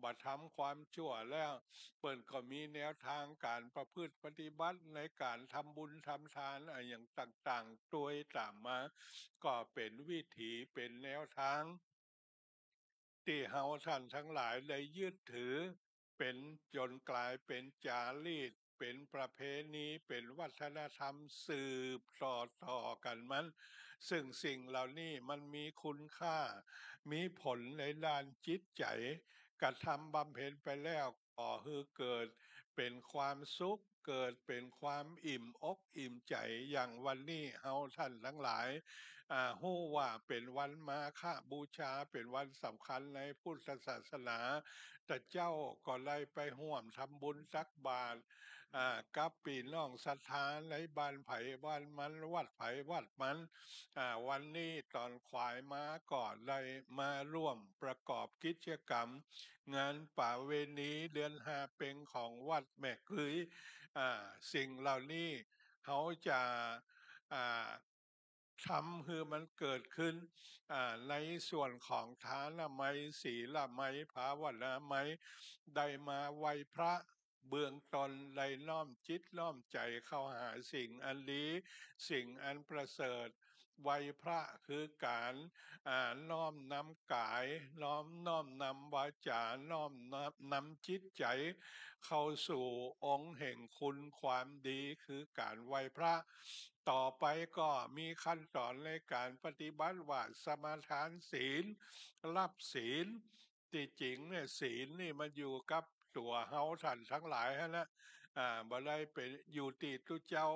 บ่ทำความชั่วแล้ว เปิ้นก็มีแนวตางก๋านประพฤติปฏิบัติในก๋านทำบุญทำตานอะหยังต่างๆ ตวยต๋ามมา ก็เป๋นวิถี เป๋นแนวตาง ตี้เฮาต้านตังหลายได้ยึดถือ เป๋น จ๋นก๋ายเป๋นจารีต เป๋นประเพณี เป๋นวัฒนธรรมสืบต่อๆ กั๋นมา ซึ่งสิ่งเหล่านี้มันมีคุณค่า มีผลในด้านจิตใจ๋ กระทำบำเพ็ญไปแล้ว ก่อหื้อเกิดเป๋นความสุข เกิดเป๋นความอิ่มอกอิ่มใจ๋ อย่างวันนี้เฮาต้านตังหลาย อ่า ฮู้ว่าเป๋นวันมาฆบูชา เป๋นวันสำคัญในพุทธศาสนา ตะเจ้าก็ได้ไปฮ่วมทำบุญตักบาตร อ่า กับปี้น้องศรัทธาในบ้านใผบ้านมัน วัดใผวัดมัน อ่า วันนี้ต๋อนขวายมาก็ได้มาร่วมประกอบกิจกรรม งานประเวณีเดือนห้าเป็งของวัดแม่กึย อ่า สิ่งเหล่านี้เฮาจะ อ่า ทำหื้อมันเกิดขึ้น อ่า ในส่วนของทานะไมย ศีละไมย ภาวนาไมย ได้มาไหว้พระเบื้องต้น ได้น้อมจิตน้อมใจ๋เข้าหาสิ่งอันดี สิ่งอันประเสริฐ ไหว้พระคือก๋าน อ่า น้อมนำก๋าย น้อม น้อมนำวาจ๋า น้อมนำ นำจิตใจ๋เข้าสู่องค์แห่งคุณความดี คือก๋านไหว้พระ ต่อไปก็มีขั้นต๋อนในก๋านปฏิบัติว่าสมาทานศีล ฮับศีล ตี้จริงเนี่ยศีลนี่มันอยู่กับตั๋วเฮาต้านตังหลายหั้นนะ อ่า บ่ได้เป๋นอยู่ตี้ตุ๊เจ้า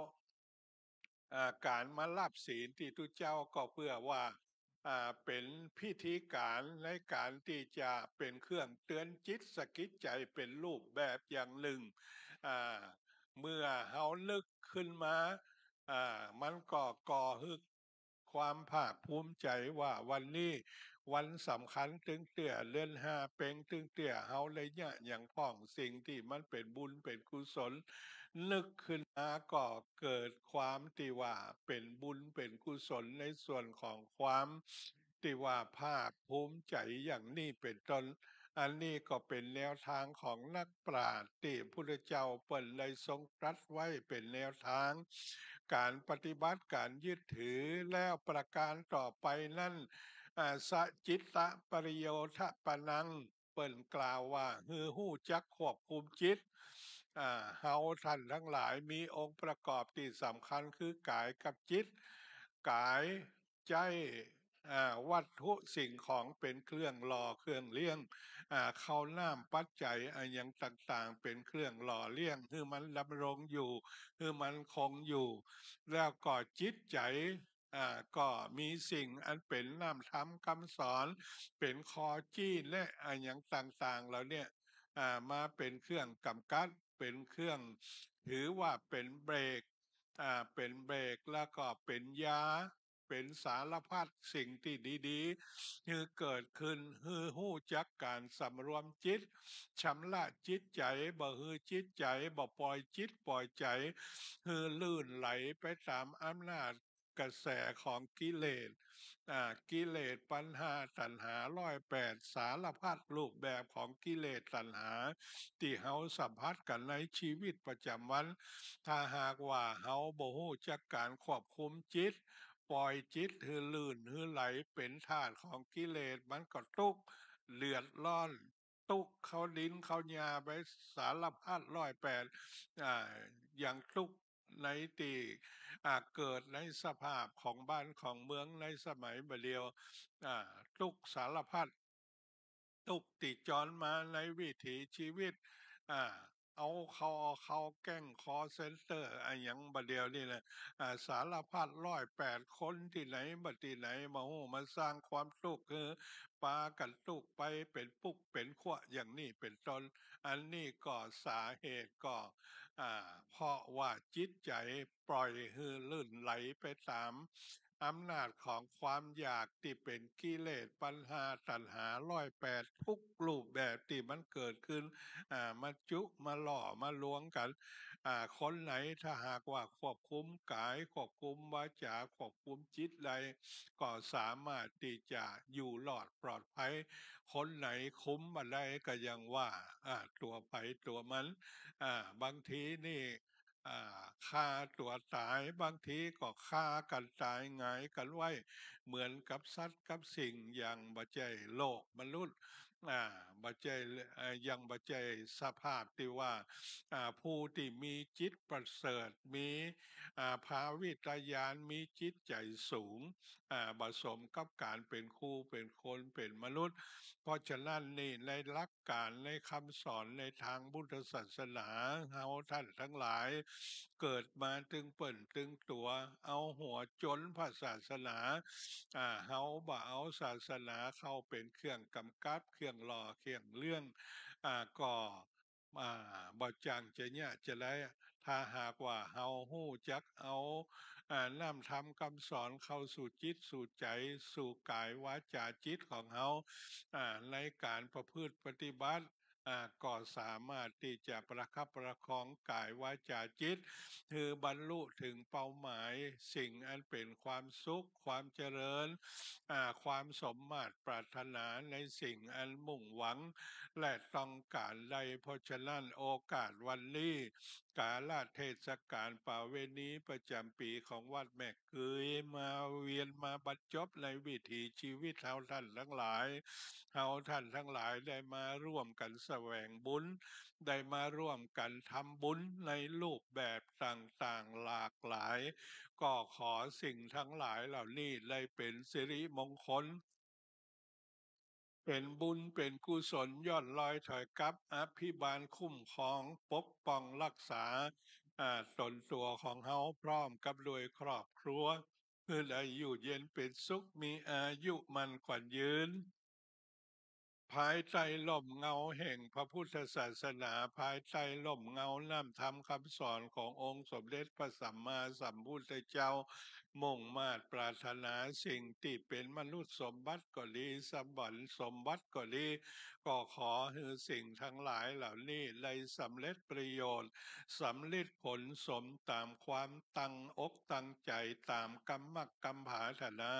อ่า ก๋านมาฮับศีลตี้ตุ๊เจ้าก็เพื่อว่า อ่า เป๋นพิธีก๋านในก๋านตี้จะเป๋นเครื่องเตือนจิตสะกิดใจ๋เป๋นรูปแบบอย่างนึ่ง อ่า เมื่อเฮานึกขึ้นมา อ่า มันก็ก่อหื้อความภาคภูมิใจ๋ว่าวันนี้วันสำคัญตึงเตื้อ เดือนห้าเป็งตึงเตื้อ เฮาได้เยียะหยังพ่อง สิ่งตี้มันเป๋นบุญเป๋นกุศล นึกขึ้นมาก็เกิดความตี้ว่าเป๋นบุญเป๋นกุศลในส่วนของความ ตี้ว่าภาคภูมิใจ๋อย่างนี้เป๋นต้น อันนี้ก็เป๋นแนวตางของนักปราชญ์ตี้พุทธเจ้าเปิ้นได้ทรงตรัสไว้เป๋นแนวตางก๋านปฏิบัติก๋านยึดถือ แล้วประก๋านต่อไปนั้น อ่า สะจิตตะปริโยทะปะนัง เปิ้นกล่าวว่าหื้อฮู้จักควบคุมจิต อ่า เฮาท่านตังหลายมีองค์ประกอบตี้สำคัญคือกายกับจิต กายใจ๊ อ่า วัตถุสิ่งของเป๋นเครื่องหล่อเครื่องเลี้ยง อ่า ข้าวน้ำปัจจัยอะหยังต่างๆ เป๋นเครื่องหล่อเลี้ยง หื้อมันดำรงอยู่ หื้อมันคงอยู่ แล้วก็จิตใจ๋ อ่า ก็มีสิ่งอันเป๋นน้ำธรรมกำสอน เป๋นคอจี้แนะอะหยังต่างๆ เหล่าเนี้ย อ่า มาเป๋นเครื่องก๋ำกัด เป๋นเครื่องถือว่าเป๋นเบรก อ่า เป๋นเบรก แล้วก็เป๋นยา เป๋นสารพัดสิ่งตี้ดีๆ หื้อเกิดขึ้น หื้อฮู้จักก๋านสำรวมจิต ชำระจิตใจ๋ บ่หื้อจิตใจ๋ บ่ปล่อยจิตปล่อยใจ๋ หื้อลื่นไหลไปต๋ามอำนาจกระแสของกิเลส อ่า กิเลส ปัณหา ตัณหา ร้อยแปด สารพัดรูปแบบของกิเลส ตัณหา ตี้เฮาสัมผัสกั๋นในชีวิตประจ๋ำวัน ถ้าหากว่าเฮาบ่ฮู้จักก๋านควบคุมจิต ปล่อยจิตหื้อลื่นหื้อไหลเป๋นทาสของกิเลส มันก็ตุ๊กข์เดือดร้อน ตุ๊กข์เข้าดินเข้าหญ้าไปสารพัดร้อยแปด อ่า อย่างตุ๊กข์ในตี้ อ่า เกิดในสภาพของบ้านของเมืองในสมัยบ่าเดี่ยว อ่า ตุ๊กข์สารพัด ตุ๊กข์ตี้จรมาในวิถีชีวิต อ่า เอาเข้า เอาเข้าแก๊งคอลเซ็นเตอร์อะหยังบ่าเดี่ยวนี่แหละ อ่า สารพัดร้อยแปด คนตี้ไหนบ่าตี้ไหน มาฮู้มาสร้างความตุ๊กข์หื้อปากั๋นตุ๊กข์ไปเป๋นปุ๊กเป๋นขั้วอย่างนี้เป๋นต้น อันนี้ก็สาเหตุก็ อ่า เพราะว่าจิตใจ๋ปล่อยหื้อลื่นไหลไปต๋าม อำนาจของความอยากตี้เป๋นกิเลส ปัณหา ตัณหา ร้อยแปด ทุกรูปแบบตี้มันเกิดขึ้น อ่า มาจุมาหล่อมาลวงกั๋น อ่า คนไหนถ้าหากว่าควบคุมกาย ควบคุมวาจา ควบคุมจิตได้ ก็สามารถตี้จะอยู่รอดปลอดภัย คนไหนคุมบ่ได้ก็อย่างว่า อ่า ตั๋วใผตั๋วมัน อ่า บางทีนี่ อ่า ฆ่าตั๋วต๋าย บางทีก็ฆ่ากั๋นต๋ายหงายกั๋นไว้ เหมือนกับสัตว์กับสิ่ง ยังบ่ใจ้โลกมนุษย์ อ่า บ่ใจ้ เอ่อ ยังบ่ใจ้สภาพตี้ว่า อ่า ผู้ตี้มีจิตประเสริฐ มี อ่า ภาวิตญาณ มีจิตใจ๋สูง อ่า บ่สมกับก๋านเป๋นครู เป๋นคน เป๋นมนุษย์ เพราะฉะนั้นนี่ ในหลัก ก๋านในกำสอนในตางพุทธศาสนา เฮาต้านตังหลาย เกิดมาตึงเปิ้นตึงตั๋ว เอาหัวจ๋นพระศาสนา อ่า เฮาบ่เอาศาสนาเข้าเป๋นเครื่องก๋ำกับ เครื่องหล่อ เครื่องเลี้ยง อ่า ก็ อ่า บ่จ่างจะเยียะจะได้ ถ้าหากว่าเฮาฮู้จักเอา อ่า น้ำธรรมกำสอนเข้าสู่จิตสู่ใจ๋ สู่ก๋ายวาจาจิตของเฮา อ่า ในก๋านประพฤติปฏิบัติ อ่า ก็สามารถตี้จะประคับประคองก๋ายวาจาจิต หื้อบรรลุเถิงเป้าหมาย สิ่งอันเป๋นความสุข ความเจริญ อ่า ความสมมาตรปรารถนาในสิ่งอันมุ่งหวัง และต้องก๋านได้ เพราะฉะนั้นโอกาสวันนี้ กาลเทศกาลประเวณีประจ๋ำปี๋ของวัดแม่ เกยมาเวียนมาบรรจบในวิถีชีวิตเฮาต้านตังหลาย เฮาต้านตังหลายได้มาร่วมกั๋นแสวงบุญ ได้มาร่วมกั๋นทำบุญในรูปแบบต่างๆ หลากหลาย ก็ขอสิ่งตังหลายเหล่านี้ได้เป๋นสิริมงคล เป๋นบุญเป๋นกุศลย้อนรอยถอยกลับ อภิบาลคุ้มครองปกป้องรักษา อ่า ตนตั๋วของเฮาพร้อมกับด้วยครอบครัว หื้อได้อยู่เย็นเป๋นสุข มีอายุมั่นขวัญยืน ภายใต้ร่มเงาแห่งพระพุทธศาสนา ภายใต้ร่มเงาน้ำธรรมคำสอนขององค์สมเด็จพระสัมมาสัมพุทธเจ้า มุ่งมาดปรารถนาสิ่งตี้เป๋นมนุษย์สมบัติก็ดี สวรรค์สมบัติก็ดี ก็ขอหื้อสิ่งทั้งหลายเหล่านี้ได้สำเร็จประโยชน์ สำลิดผลสมต๋ามความตั้งอกตั้งใจ๋ ต๋ามกำมักกำผาถนา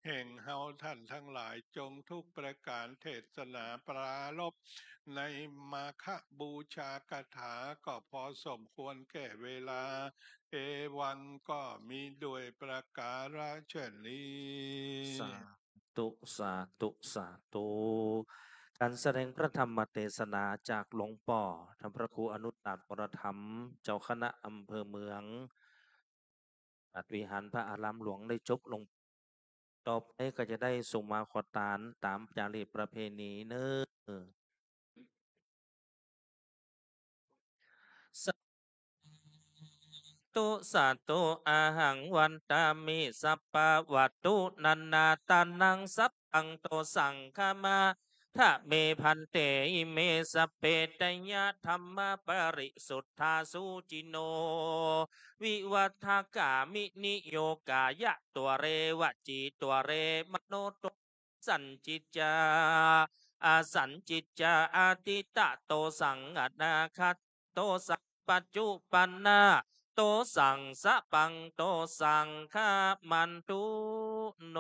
แห่งเฮาท่านทั้งหลาย จงทุกประก๋าน เทศนาปรารภในมาฆบูชาคาถาก็พอสมควรแก่เวลา เอวังก็มีด้วยประก๋าระฉะนี้ สาธุ สาธุ สาธุ ก๋านแสดงพระธรรมเตสนาจากหลวงป้อ ท่านพระครูอนุตตรวรธรรม เจ้าคณะอำเภอเมือง วัดวิหารพระอารามหลวงได้จบลง ต่อไปก็จะได้สุมาขอตานต๋ามจารีตประเพณีเน่อ สาธุ สาธุ อะหัง วันทามิ สัพพะวัตถุ นานาทานัง สัพพัง โตสัง ขมาทะเม ภันเต อิเม สัพเพ ไตรยะธัมมะ ปะริสุทธา สุจินโน วิวัฏฐคามิ นิโยคายะ ตวะเร วจี ตวะเร มโน ตวะ สัญญิจจา อสัญญิจจา อตีตะ โตสัง อนาคต โตสัง ปัจจุปันนะ โตสัง สัพพัง โตสัง ขมันตุ โน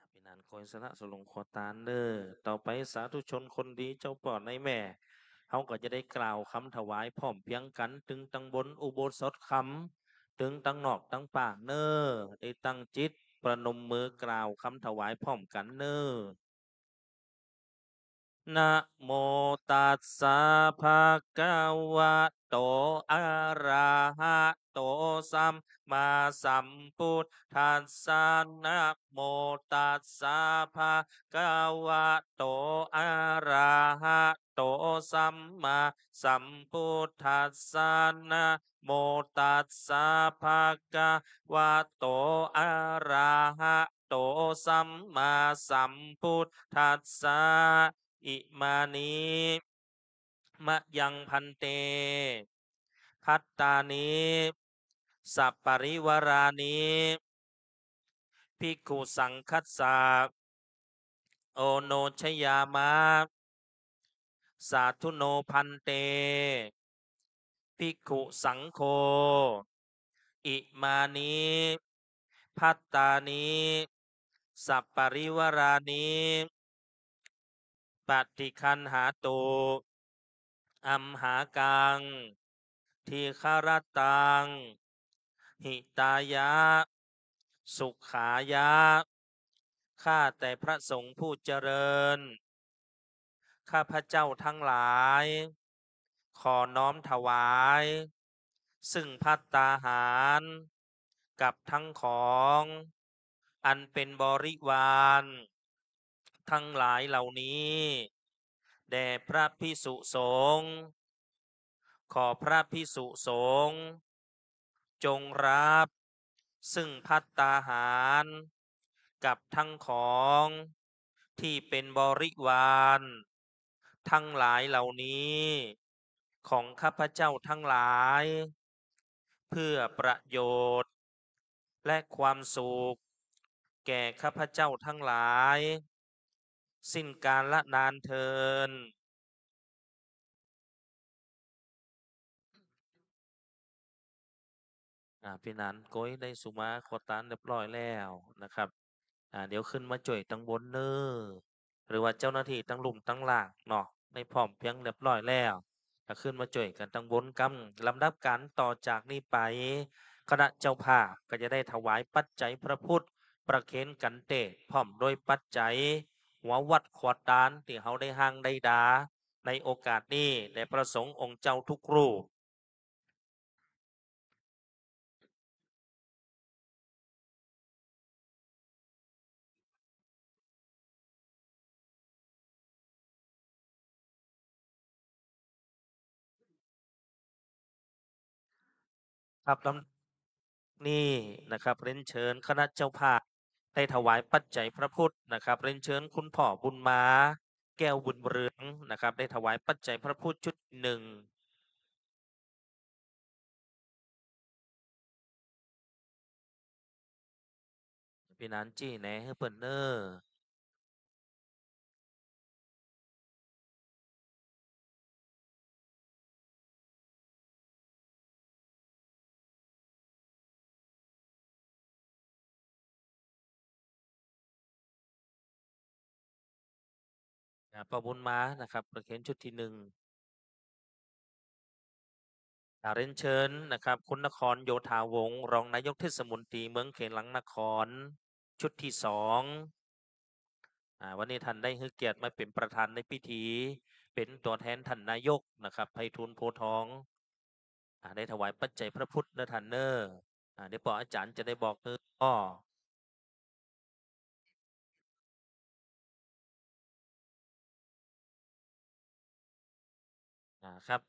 เป๋นอันโกยสละสลงขอตานเน่อ ต่อไปสาธุชนคนดีเจ้าป้อนายแม่ เฮาก็จะได้กล่าวกำถวายพร้อมเพียงกั๋น ตึงตังบนอุโบสถคำ ตึงตังนอกตังปากเน่อ ได้ตั้งจิตประนมมือกล่าวกำถวายพร้อมกั๋นเน่อ นะโมตัสสะ ภะคะวะโต อะระหะโต สัมมาสัมพุทธัสสะ นะโมตัสสะ ภะคะวะโต อะระหะโต สัมมาสัมพุทธัสสะ นะโมตัสสะ ภะคะวะโต อะระหะ โต สัมมาสัมพุทธัสสะ อิมานิ มะยัง ภันเต ภัตตานิ สัปปะริวารานิ ภิกขุสังฆัสสะ โอโนชยามะ สาธุโน ภันเต ภิกขุสังโฆ อิมานิ ภัตตานิ สัปปะริวารานิ ปะฏิคันหาตุ อัมหากัง ทีฆะระตัง หิตายะ สุขายะ ข้าแต่พระสงฆ์ผู้เจริญ ข้าพเจ้าทั้งหลาย ขอน้อมถวาย ซึ่งภัตตาหาร กับทั้งของ อันเป็นบริวาร ทั้งหลายเหล่านี้ แด่พระภิกษุสงฆ์ ขอพระภิกษุสงฆ์ จงรับ ซึ่งภัตตาหาร กับทั้งของ ที่เป็นบริวาร ทั้งหลายเหล่านี้ ของข้าพเจ้าทั้งหลาย เพื่อประโยชน์ และความสุข แก่ข้าพเจ้าทั้งหลาย สิ้นกาลนานเทอญ อ่า เป๋นอันโกยได้สุมาขอตานเรียบร้อยแล้วนะครับ อ่า เดี๋ยวขึ้นมาจ้วยตังบนเน่อ หรือว่าเจ้าหน้าตี้ตังลุ่มตังล่างเนาะ ได้พร้อมเพียงเรียบร้อยแล้ว ก็ขึ้นมาจ้วยกั๋นตังบนกำ ลำดับก๋านต่อจากนี้ไป คณะเจ้าภาพก็จะได้ถวายปัจจัยพระพุทธ ประเคนขันเตศ พร้อมด้วยปัจจัย หัววัตถุขอตานตี้เฮาได้ฮ้างได้ดา ในโอกาสนี้ แด่พระสงฆ์องค์เจ้าทุกรูป ครับ ลำนี้นะครับ เรียนเชิญคณะเจ้าภาพ ได้ถวายปัจจัยพระพุทธนะครับ เรียนเชิญคุณพ่อบุญมา แก้วบุญเรืองนะครับ ได้ถวายปัจจัยพระพุทธชุดที่หนึ่ง ปี้หนานจี้แหนหื้อเปิ้นเน่อ อ่า ป้อบุญมานะครับ ประเคนชุดที่หนึ่ง อ่า เรียนเชิญนะครับ คุณนครโยธาวงศ์ รองนายกเทศมนตรีเมืองเขตหลังนคร ชุดที่สอง อ่า วันนี้ท่านได้หื้อเกียรติมาเป๋นประธานในพิธี เป๋นตั๋วแทนท่านนายกนะครับ ไพฑูรย์ โพธิ์ทอง อ่า ได้ถวายปัจจัยพระพุทธเน่อท่านเน่อ อ่า เดี๋ยวป้ออาจ๋ารย์จะได้บอกหื้ออ้อ อ่า ครับ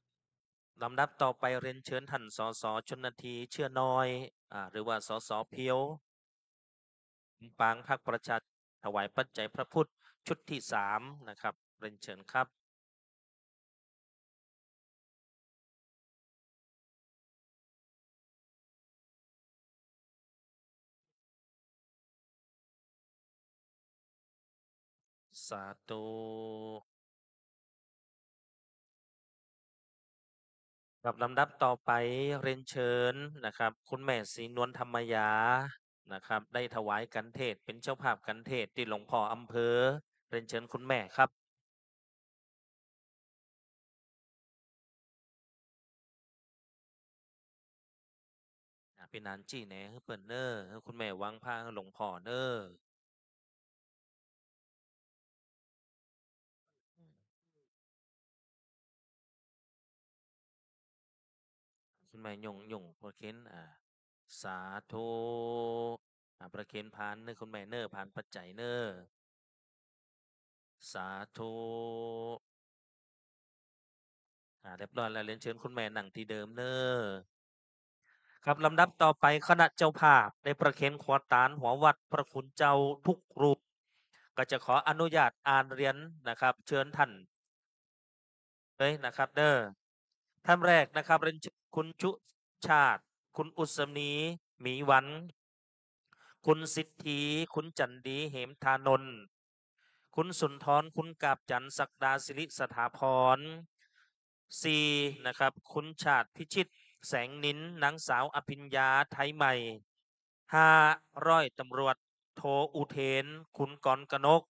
ลำดับต่อไปเรียนเชิญท่าน สส ชลนาที เชื้อน้อย อ่า หรือว่า สส เพียว ปางพรรคประชา ถวายปัจจัยพระพุทธชุดที่สามนะครับ เรียนเชิญครับ สาธุ ครับ ลำดับต่อไปเรียนเชิญนะครับ คุณแม่ศรีนวลธรรมยานะครับ ได้ถวายคันเทศน์ เป๋นเจ้าภาพคันเทศน์ตี้หลวงพ่ออำเภอ เรียนเชิญคุณแม่ครับ อ่า ปี้หนานจี้แหนหื้อเปิ้นเน่อ หื้อคุณแม่วางผ้าหื้อหลวงพ่อเน่อ คุณแม่หยุ่ง หยุ่งประเคน อ่า สาธุ อ่า ประเคนพานเน่อ คุณแม่เน่อ พานปัจจัยเน่อ สาธุ อ่า เรียบร้อยแล้ว เรียนเชิญคุณแม่นั่งตี้เดิมเน่อ ครับ ลำดับต่อไปคณะเจ้าภาพได้ประเคนครัวตานหัววัดพระคุณเจ้าทุกรูป ก็จะขออนุญาตอ่านเรียนนะครับ เชิญท่านเลยนะครับเน่อ ท่านแรกนะครับ เรียนเชิญคุณชุชาติ คุณอุศนี หมีวัน คุณสิทธี คุณจันดี เหมธานนท์ คุณสุนทร คุณกาบจันทร์ ศักดา สิริสถาพร สี่ นะครับ คุณชาติพิชิต แสงนิน นางสาวอภิญญา ไทยใหม่ ห้า ร้อยตำรวจโทอุเทน คุณกรกนก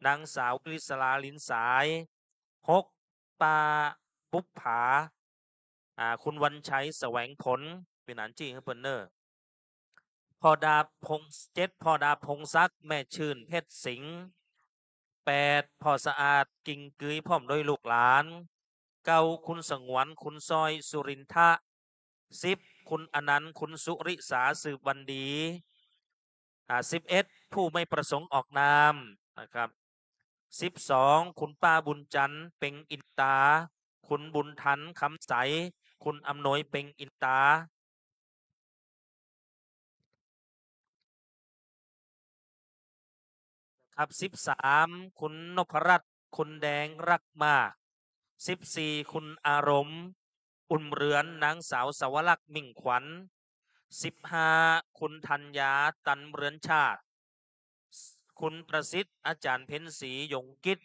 นางสาววิริศรา ลินสาย หก ป้าบุปผา อ่า คุณวันชัย แสวงผล ปี้หนานจี้หื้อเปิ้นเน่อ พ่อดาบพงษ์ เจ็ด พ่อดาบพงษ์ศักดิ์ แม่ชื่น เพชรสิงห์ แปด พ่อสะอาด กิ่งกือย พร้อมด้วยลูกหลาน เก้า คุณสงวน คุณสร้อย สุรินทะ สิบ คุณอนันต์ คุณสุริสา สืบวันดี อ่า สิบเอ็ด ผู้ไม่ประสงค์ออกนามนะครับ สิบสอง คุณป้าบุญจันทร์ เพ็งอินตา คุณบุญทัน คำใส คุณอำนวย เพ็งอินตา ครับ สิบสาม คุณนพรัตน์ คุณแดง รักมาก สิบสี่ คุณอารมณ์ อุ่นเรือน นางสาวสวรักษ์ มิ่งขวัญ สิบห้า คุณธัญญา ตันเรือนชาติ คุณประสิทธิ์ อาจารย์เพ็ญศรี ยงกิจ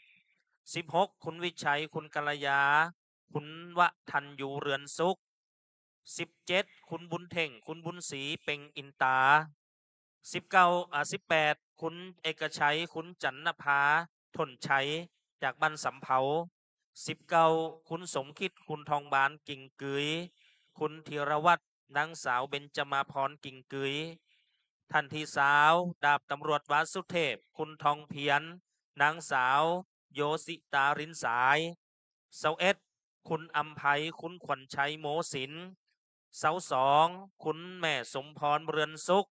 สิบหก คุณวิชัย คุณกัลยา คุณวทัญญู เรือนสุข สิบเจ็ด คุณบุญเถ่ง คุณบุญศรี เพ็งอินตา สิบเก้า อ่า สิบแปด คุณเอกชัย คุณจันนภา ถนชัย จากบ้านสำเภา สิบเก้า คุณสมคิด คุณทองบาน กิ่งกือย คุณธีรวัฒน์ นางสาวเบญจมาพร กิ่งกือย ท่านตี้ซาว ดาบตำรวจวาสุเทพ คุณทองเพียร นางสาวโยสิตา รินสาย ซาวเอ็ด คุณอำไพ คุณขวัญชัย โมสิน ซาวสอง คุณแม่สมพร เรือนสุข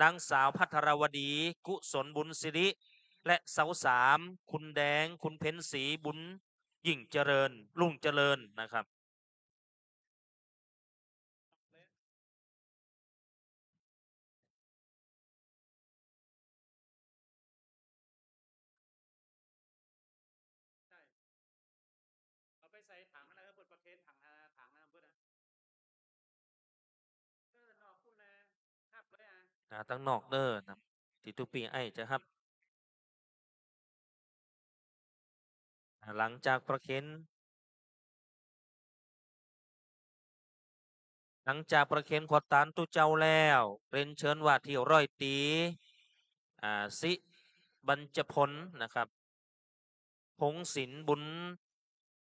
นางสาวภัทรวดี กุศลบุญสิริ และซาวสาม คุณแดง คุณเพ็ญศรี บุญยิ่งเจริญ รุ่งเจริญนะครับ นะ ตังนอกเน่อนะ ตี้ตุ๊ปี้ไอ้จะฮับ อ่า หลังจากประเคน หลังจากประเคนขวัญตานตุ๊เจ้าแล้ว เรียนเชิญว่าตี้ร้อยตรี อ่า สิบัญจพลนะครับ พงศิลป์ บุญ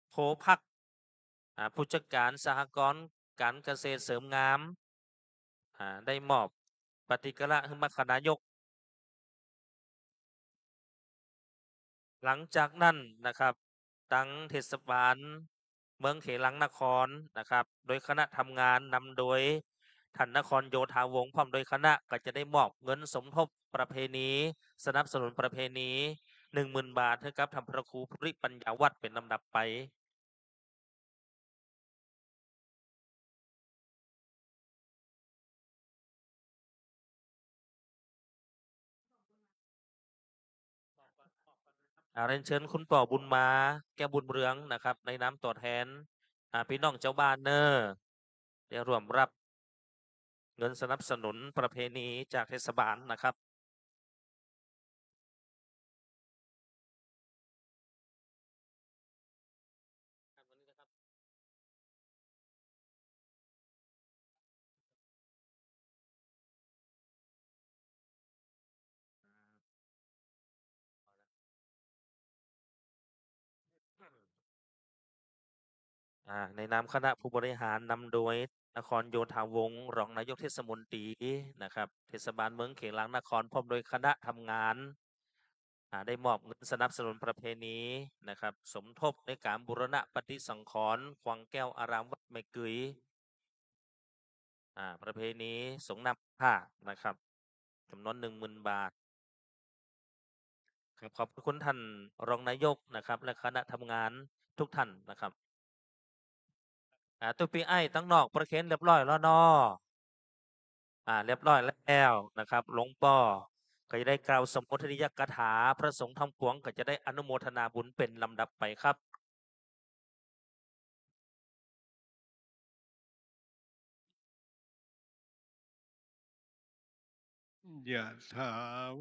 โพภักดิ์ อ่า ผู้จัดการสหกรณ์การเกษตรเสริมงาม อ่า ได้มอบปฏิกะละหื้อมรรคนายก หลังจากนั้นนะครับ ตังเทศบาลเมืองเขลังนครนะครับ โดยคณะทำงานนำโดยท่านนครโยธาวงศ์ พร้อมโดยคณะ ก็จะได้มอบเงินสมทบประเพณี สนับสนุนประเพณี หนึ่งหมื่นบาท หื้อกับท่านพระครูภูริปัญญาวัฒน์เป๋นลำดับไป อ่า เรียนเชิญคุณป้อบุญมา แก้วบุญเรืองนะครับ ในนามตั๋วแทน อ่า ปี้น้องจาวบ้านเน่อ ได้ร่วมฮับเงินสนับสนุนประเพณีจากเทศบาลนะครับ อ่า ในนามคณะผู้บริหารนำโดยนครโยธาวงศ์ รองนายกเทศมนตรีนะครับ เทศบาลเมืองเขลังนคร พร้อมโดยคณะทำงาน อ่า ได้มอบเงินสนับสนุนประเพณีนะครับ สมทบในก๋านบูรณะปฏิสังขรณ์ขวังแก้วอารามวัดแม่กึ๋ย อ่า ประเพณีสรงน้ำพระธาตุนะครับ จ๋ำนวนหนึ่งหมื่นบาท ครับ ขอบพระคุณท่านรองนายกนะครับ และคณะทำงานทุกท่านนะครับ อ่า ตุ๊ปี้ไอ้ตังนอกประเคนเรียบร้อยแล้วเนาะ อ่า เรียบร้อยแล้วนะครับ หลวงป้อก็จะได้กล่าวสมโภชนียกถา พระสงฆ์ทั้งปวงก็จะได้อนุโมทนาบุญเป๋นลำดับไปครับ ยะถา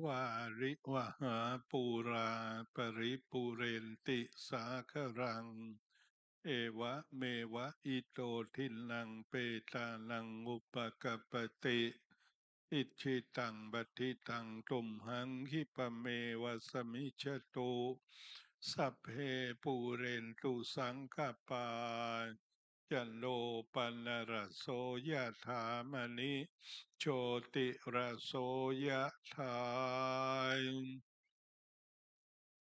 วาริวหาปูราปริปูเรนติสาคารัง เอวะเมวะอิโตทินนังเปตานังอุปกัปปติ อิจฉิตังปัตถิตังตุมหัง ขิปะเมวะสมมิชฌะตุ สัพเพปูเรนตุสังกัปปา จันโทปนรสโส ยะถามะณิโชติรสโส ยะถา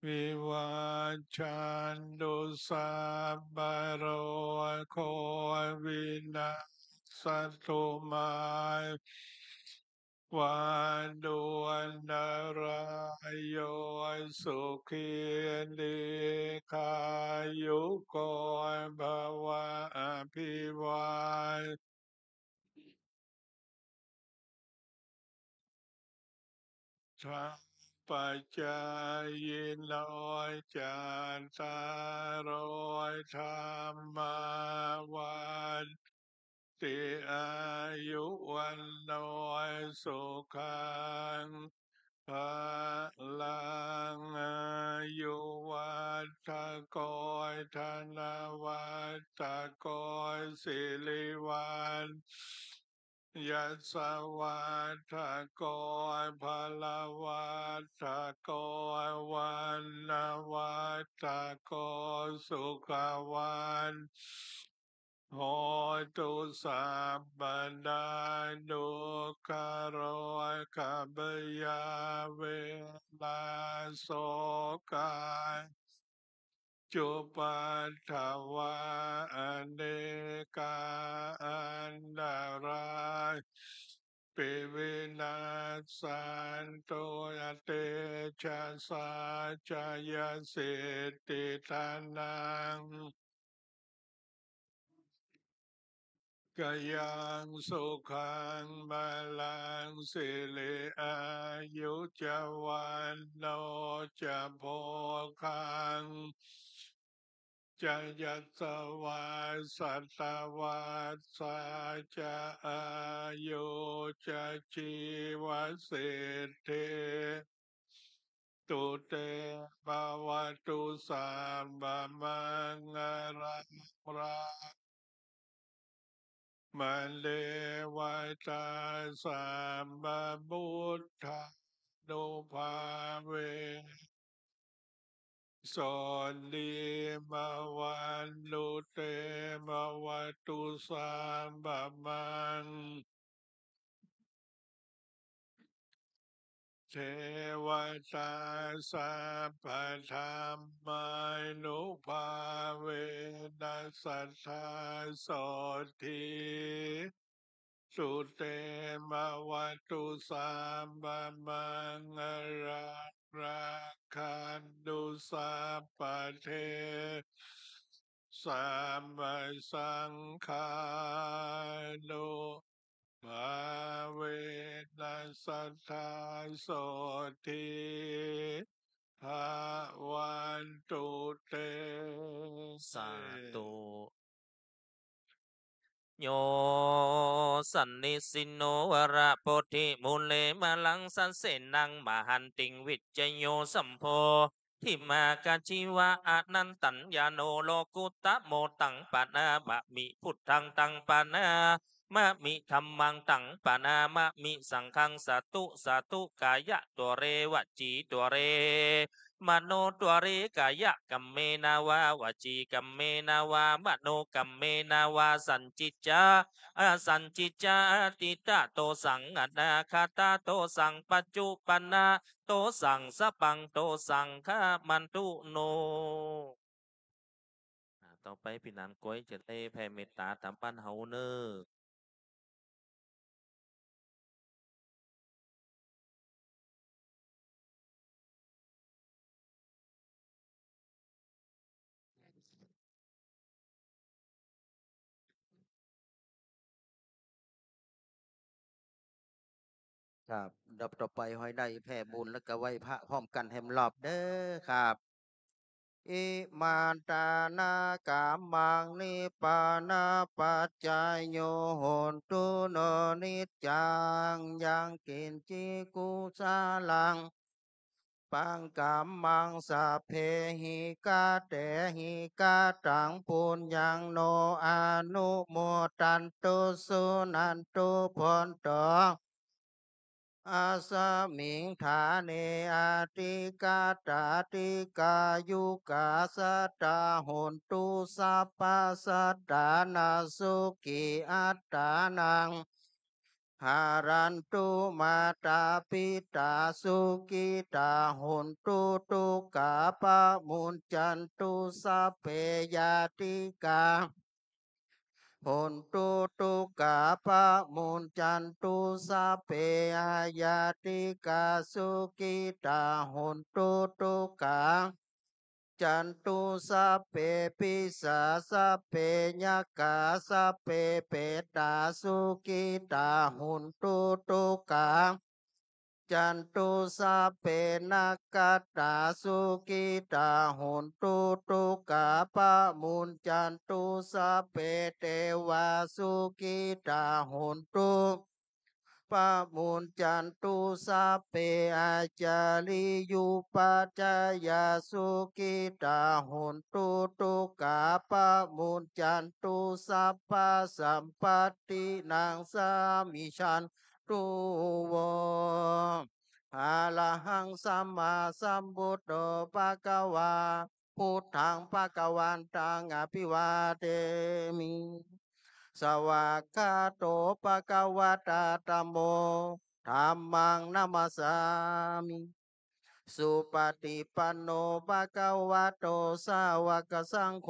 วิวัชชันตุ สัพพะโรโควินัสสะตุ มา วันตุ อันตะราโย สุขี ทีฆายุโก ภะวะ อภิวาทะ ปัจจายิโน จัตตาโร ธัมมา วัฑฒนติ อายุ วัณโณ สุขัง พะลัง อายุ วัฑฒะโก ธนวัฑฒะโก สิริวัณ ยัสสะวัฑฒะโก พะละวัฑฒะโก วัณณวัฑฒะโก สุขะวัณ โหตุ สัพพะดา ทุกขะโรคะ พยา เวทะนา โสกะ จุปัฏฐะวะ อเนกา อันตะรา ปิ วินาสสันตุ เตชะสา จะยะสิทธิ ธนัง กะยัง สุขัง พะลัง สิริ อายุ จะ วัณโณ จะ โภคัง จะยะสะวา สะตะวัสสา จะอายุ จะจีวะสิทธิ ตุ เต ภะวะตุ สัพพะมังคะลัง รัก ขะ มะ เทวะตา สัพพะพุทธานุภาเวนะ โสตถี ภะวันตุ เต ภะวะตุ สัพพะมัง เทวะตา สัพพะธัมมานุภาเวนะ สัทธา โสตถี ตุ เต ภะวะตุ สัพพะมังคะลัง รักขันตุ สัพพะเทวะ สัพพะสังฆานุภาเวนะ สัทธา โสตถี ภะวันตุ เต สาธุ โย สันนิสินโน วะระโพธิมูเล มะลังสะเสนัง มะหันติง วิจโย สัมโพ ธิมา กะจีวะ อะนันตัญญาโน โลกุตตะโม ตังปะนามะมิ พุทธัง ตังปะนามะมิ ธัมมัง ตังปะนามะมิ สังฆัง สาธุ สาธุ กายะ ตุเร วจี ตุเร มโน ตุเร กายะกัมเมนะวา วจีกัมเมนะวา มโนกัมเมนะวา สัญญิจจะ อะสัญญิจจะ อะตีตะโตสัง อะนาคตะโตสัง ปัจจุปันนะโตสัง สัพพังโตสัง ขะมันตุโน อ่า ต่อไปปี้หนานก๊วยจะได้แผ่เมตต๋าต๋ามบ้านเฮาเน่อ ครับ ลำดับต่อไปขอให้ได้แผ่บุญแล้วก็ไหว้พระพร้อมกันแหมรอบเด้อครับ อิมาตานะกัมมัง นิพพานะปัจจโย โหนตุ โน นิจจัง ยังกิญจิ กุสะลัง ปัง กัมมัง สัพเพหิ กะเตหิ กะตัง ปุญญัง โน อะนุโมทันตุ สุนันตุ ผลโต อัสมิง ฐาเน อะทิกะตา ทิกายุกา สัตตา โหนตุ สัพพะสัตตานัง สุขี อัตตานัง หะรันตุ มาตา ปิตา สุขิตา โหนตุ ทุกขา ปะมุญจันตุ สัพเพ ญาติกา โหนตุ ทุกขา ปะมุญจันตุ สัพเพ อะญาติกา สุขิตา โหนตุ ทุกขา จันตุ สัพเพ ปิสา สัพเพ ยักขา สัพเพ เปตา สุขิตา โหนตุ ทุกขา จันตุ สัพเพ นักขัตตา สุขิตา โหนตุ ทุกขา ปะมุญจันตุ สัพเพ เตวา สุขิตา โหนตุ ปะมุญจันตุ สัพเพ อาจาริยุปัจจายา สุขิตา โหนตุ ทุกขา ปะมุญจันตุ สัพพะสัมปัตตินัง สามิชัน ตุ โว อะระหัง สัมมาสัมพุทโธ ภะคะวา พุทธัง ภะคะวันตัง อะภิวาเทมิ สวากขาโต ภะคะวะตา ธัมโม ธัมมัง นะมัสสามิ สุปะฏิปันโน ภะคะวะโต สาวะกะสังโฆ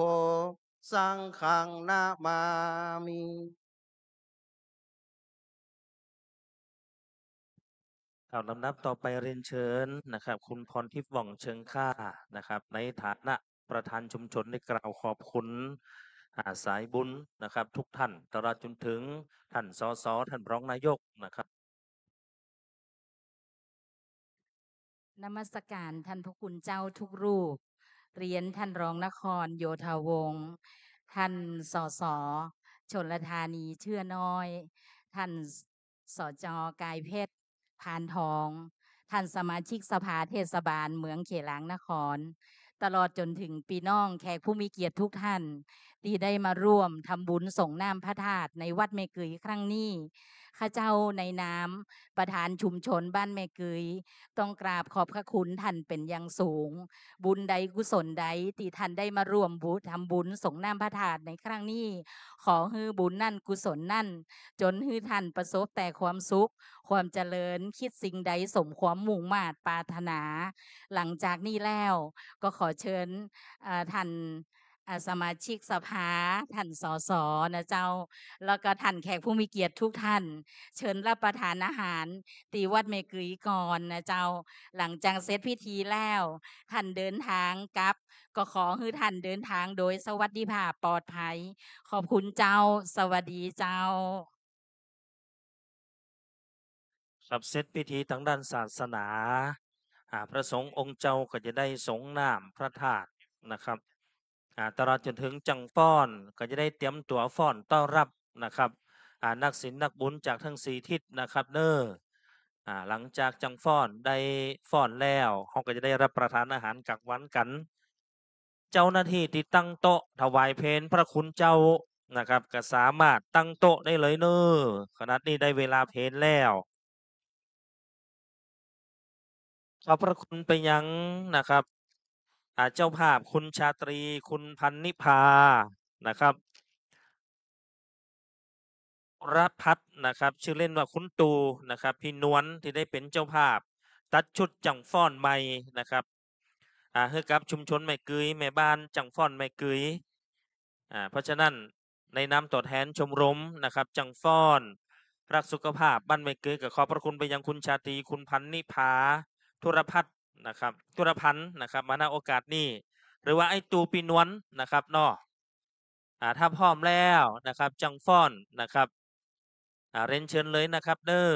สังฆัง นะมามิ เอา ลำดับต่อไปเรียนเชิญนะครับ คุณพรทิพย์ หว่องเชิงค่านะครับ ในฐานะประธานชุมชนได้กล่าวขอบคุณ อ่า สายบุญนะครับ ทุกท่าน ตลอดจนถึงท่าน สส ท่านรองนายกนะครับ นมัสการท่านพระคุณเจ้าทุกรูป เรียนท่านรองนครโยธาวงศ์ ท่าน สส ชลธานี เชื่อน้อย ท่าน สจ กายเพชร พานทอง ท่านสมาชิกสภาเทศบาลเมืองเขลางนคร ตลอดจ๋นเถิงปี้น้องแขกผู้มีเกียรติทุกท่าน ตี้ได้มาร่วมทำบุญสรงน้ำพระธาตุในวัดแม่เกยครั้งนี้ ข้าเจ้าในนามประธานชุมชนบ้านแม่เกย ต้องกราบขอบพระคุณท่านเป๋นอย่างสูง บุญใดกุศลใดตี้ท่านได้มาร่วมบุญ ทำบุญสรงน้ำพระธาตุในครั้งนี้ ขอหื้อบุญนั้นกุศลนั้น จ๋นหื้อท่านประสบแต่ความสุข ความเจริญ คิดสิ่งใดสมความมุ่งมาดปรารถนา หลังจากนี้แล้วก็ขอเชิญ เอ่อ ท่าน เอ่อ สมาชิกสภา ท่าน สส นะเจ้า แล้วก็ท่านแขกผู้มีเกียรติทุกท่าน เชิญรับประทานอาหารตี้วัดแม่เกยก่อนนะเจ้า หลังจากเสร็จพิธีแล้ว ท่านเดินทางกลับ ก็ขอหื้อท่านเดินทางโดยสวัสดิภาพปลอดภัย ขอบคุณเจ้า สวัสดีเจ้า ครับ เสร็จพิธีตางด้านศาสนา อ่า พระสงฆ์องค์เจ้าก็จะได้สรงน้ำพระธาตุนะครับ อ่า ตลอดจ๋นเถิงจังฟ้อนก็จะได้เตรียมตั๋วฟ้อนต้อนรับนะครับ อ่า นักศีลนักบุญจากตึงสี่ทิศนะครับเน้อ อ่า หลังจากจังฟ้อนได้ฟ้อนแล้ว เฮาก็จะได้รับประทานอาหารกลางวันกั๋น เจ้าหน้าตี้ตี้ตั้งโต๊ะถวายเพลพระคุณเจ้านะครับ ก็สามารถตั้งโต๊ะได้เลยเน้อ ขณะนี้ได้เวลาเพลแล้ว ขอบพระคุณไปยังนะครับ อ่า เจ้าภาพคุณชาตรี คุณพันนิพานะครับ รพัฒน์นะครับ ชื่อเล่นว่าคุณตู่นะครับ พี่นวลตี้ได้เป๋นเจ้าภาพ ตัดชุดจังฟ้อนใหม่นะครับ อ่า หื้อกับชุมชนแม่เกย แม่บ้านจังฟ้อนแม่เกย อ่า เพราะฉะนั้นในนามตั๋วแทนชมรมนะครับ จังฟ้อนรักสุขภาพบ้านแม่เกย ก็ขอบพระคุณไปยังคุณชาตรี คุณพันนิพา ธุรพัฒน์นะครับ ธุรพันธ์นะครับ มา ณ โอกาสนี้ หรือว่าไอ้ตู่ ปี้นวลนะครับเนาะ อ่า ถ้าพร้อมแล้วนะครับ จังฟ้อนนะครับ อ่า เรียนเชิญเลยนะครับเน้อ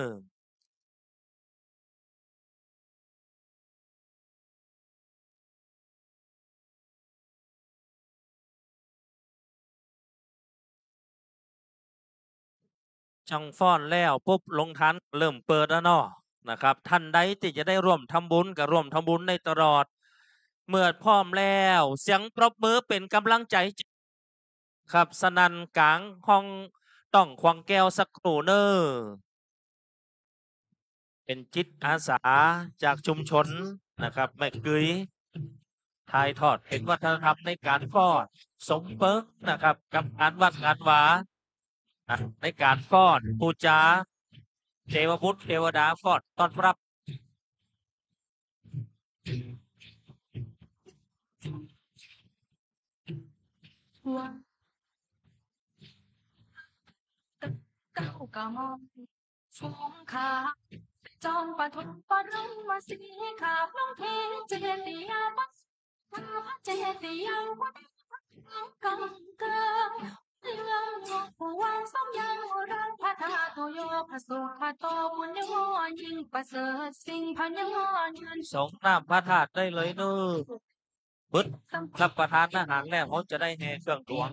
จังฟ้อนแล้วปุ๊บ โรงทานเริ่มเปิดแล้วเนาะนะครับ ท่านใดตี้จะได้ร่วมทำบุญก็ร่วมทำบุญได้ตลอด เมื่อพร้อมแล้ว เสียงปรบมือเป๋นก๋ำลังใจ๋ ครับ สนั่นก๋างห้องต้องขวางแก้วสักครู่เน้อ เป๋นจิตอาสาจากชุมชนนะครับ แม่เกย ถ่ายทอดเป๋นวัฒนธรรมในก๋านฟ้อน สมเปิงนะครับ กับงานวัดงานวา อ่ะ ในก๋านฟ้อน ปู๋จา เตวบุตรเตวดา ฟ้อนต้อนรับ เก้ากะหม่อม สวมขา จอมปฐมบรมสีขา พระเทพเจติยาวัสสา เจติยาวัสสา กังเกิง เรื่องหลวงปู่วังสมยังรัง พระธาตุโย พระสุขโต บุญยอดยิ่งประเสริฐ สิ่งพญายืน สรงน้ำพระธาตุได้เลยเน้อ บึด รับประทานอาหารแล้ว เขาจะได้แห่เครื่องหลวง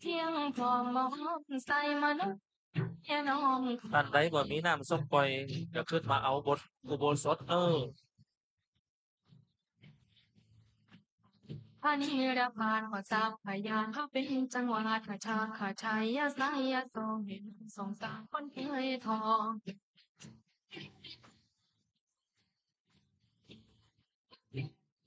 เที่ยงพร้อมมองใส่มนุษย์ ท่านใดบ่มีน้ำส้มปล่อย ก็ขึ้นมาเอาบนอุโบสถเน้อ พระนิรพานก็ทรัพยา เขาเป็นจังหวัด ขชา ขชัย ยะไสยะโส เห็นสงสารคนเคยทอง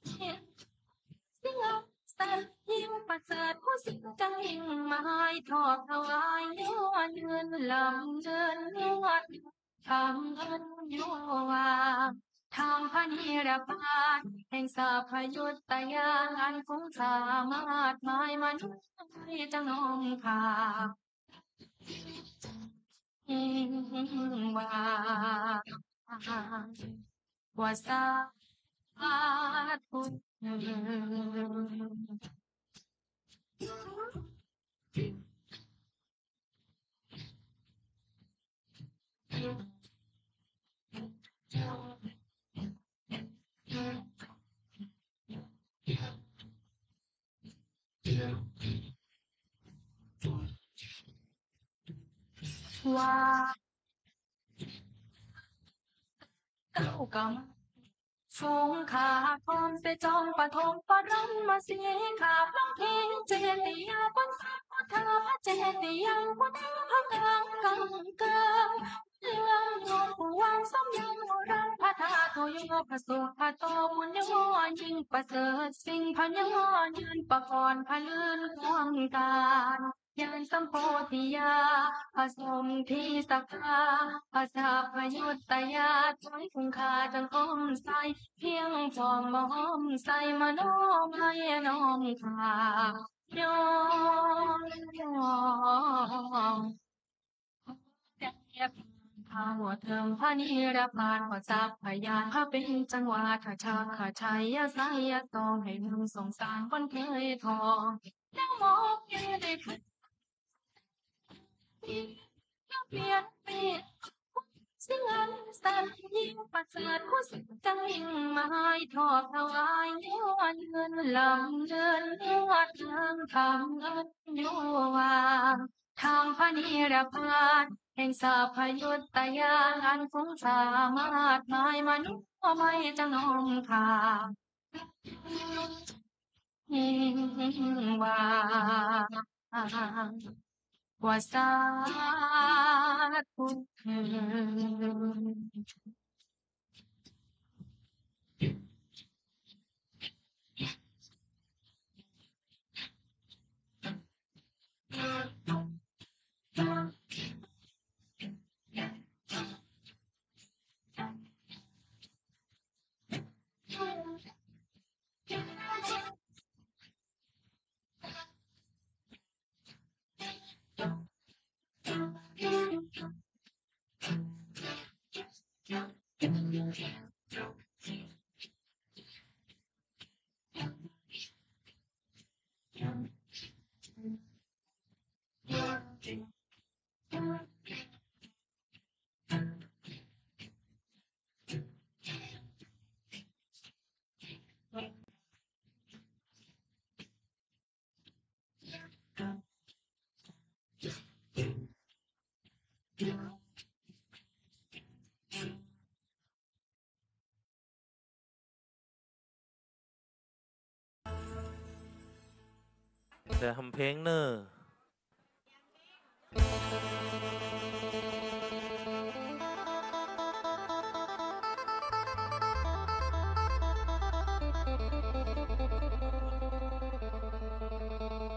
เสียงสัตย์ยิ่งประเสริฐ ผู้สิงจังยิ่งมาย ทอดถวายยอดเงิน ลำเงินยอด คำเงินยวา ทางพระนิรพาน แห่งสัพพยุตยาน อันสูงสามารถหมายมัน ให้จังน้อมข้า ว่า ว่าสาธุ ว่า เก้ากำ สูงขาพร้อมเสจองปฐมปรมสีขาพร้อมเพ็งเจติยาพุทธพุทธาพระเจติยังพุทธพระกังกังเกิงเรื่องหลวงปู่วางสมยังโมรังพระธาตุโยพระสุขพระโตบุญโยยิ่งประเสริฐสิ่งพระโยยืนประกรณ์พระลื่นความตาย ญาณสัมโพธิญาณผสมที่สักกาพระสัพพยุตตญาณทั้งคงคาจังอ้อมใสเพียงพร้อมมาอ้อมใสมโนมยน้อมข้าโยม เถิงพระนิรพานพระสัพพญาณพระเบญจังวาทะชักขะชัยยะไสยะสองให้หนึ่งสงสารคนเคยทอง แล้วมองเห็นได้ เปลี่ยนเปลี่ยนสิ่งอันสันยิ่งประเสริฐผู้สิจังยิ่งหมายทอดถวายยอดเงินลำเนินยอดเงินคำเงินอยู่วางทางพระนิรพานแห่งสัพพยุตตญาณอันสูงสามารถหมายมนุษย์ไม่จังน้อมข้า ว่า ว่าสาธุเถิด เดี๋ยวทำเพลงเนอะ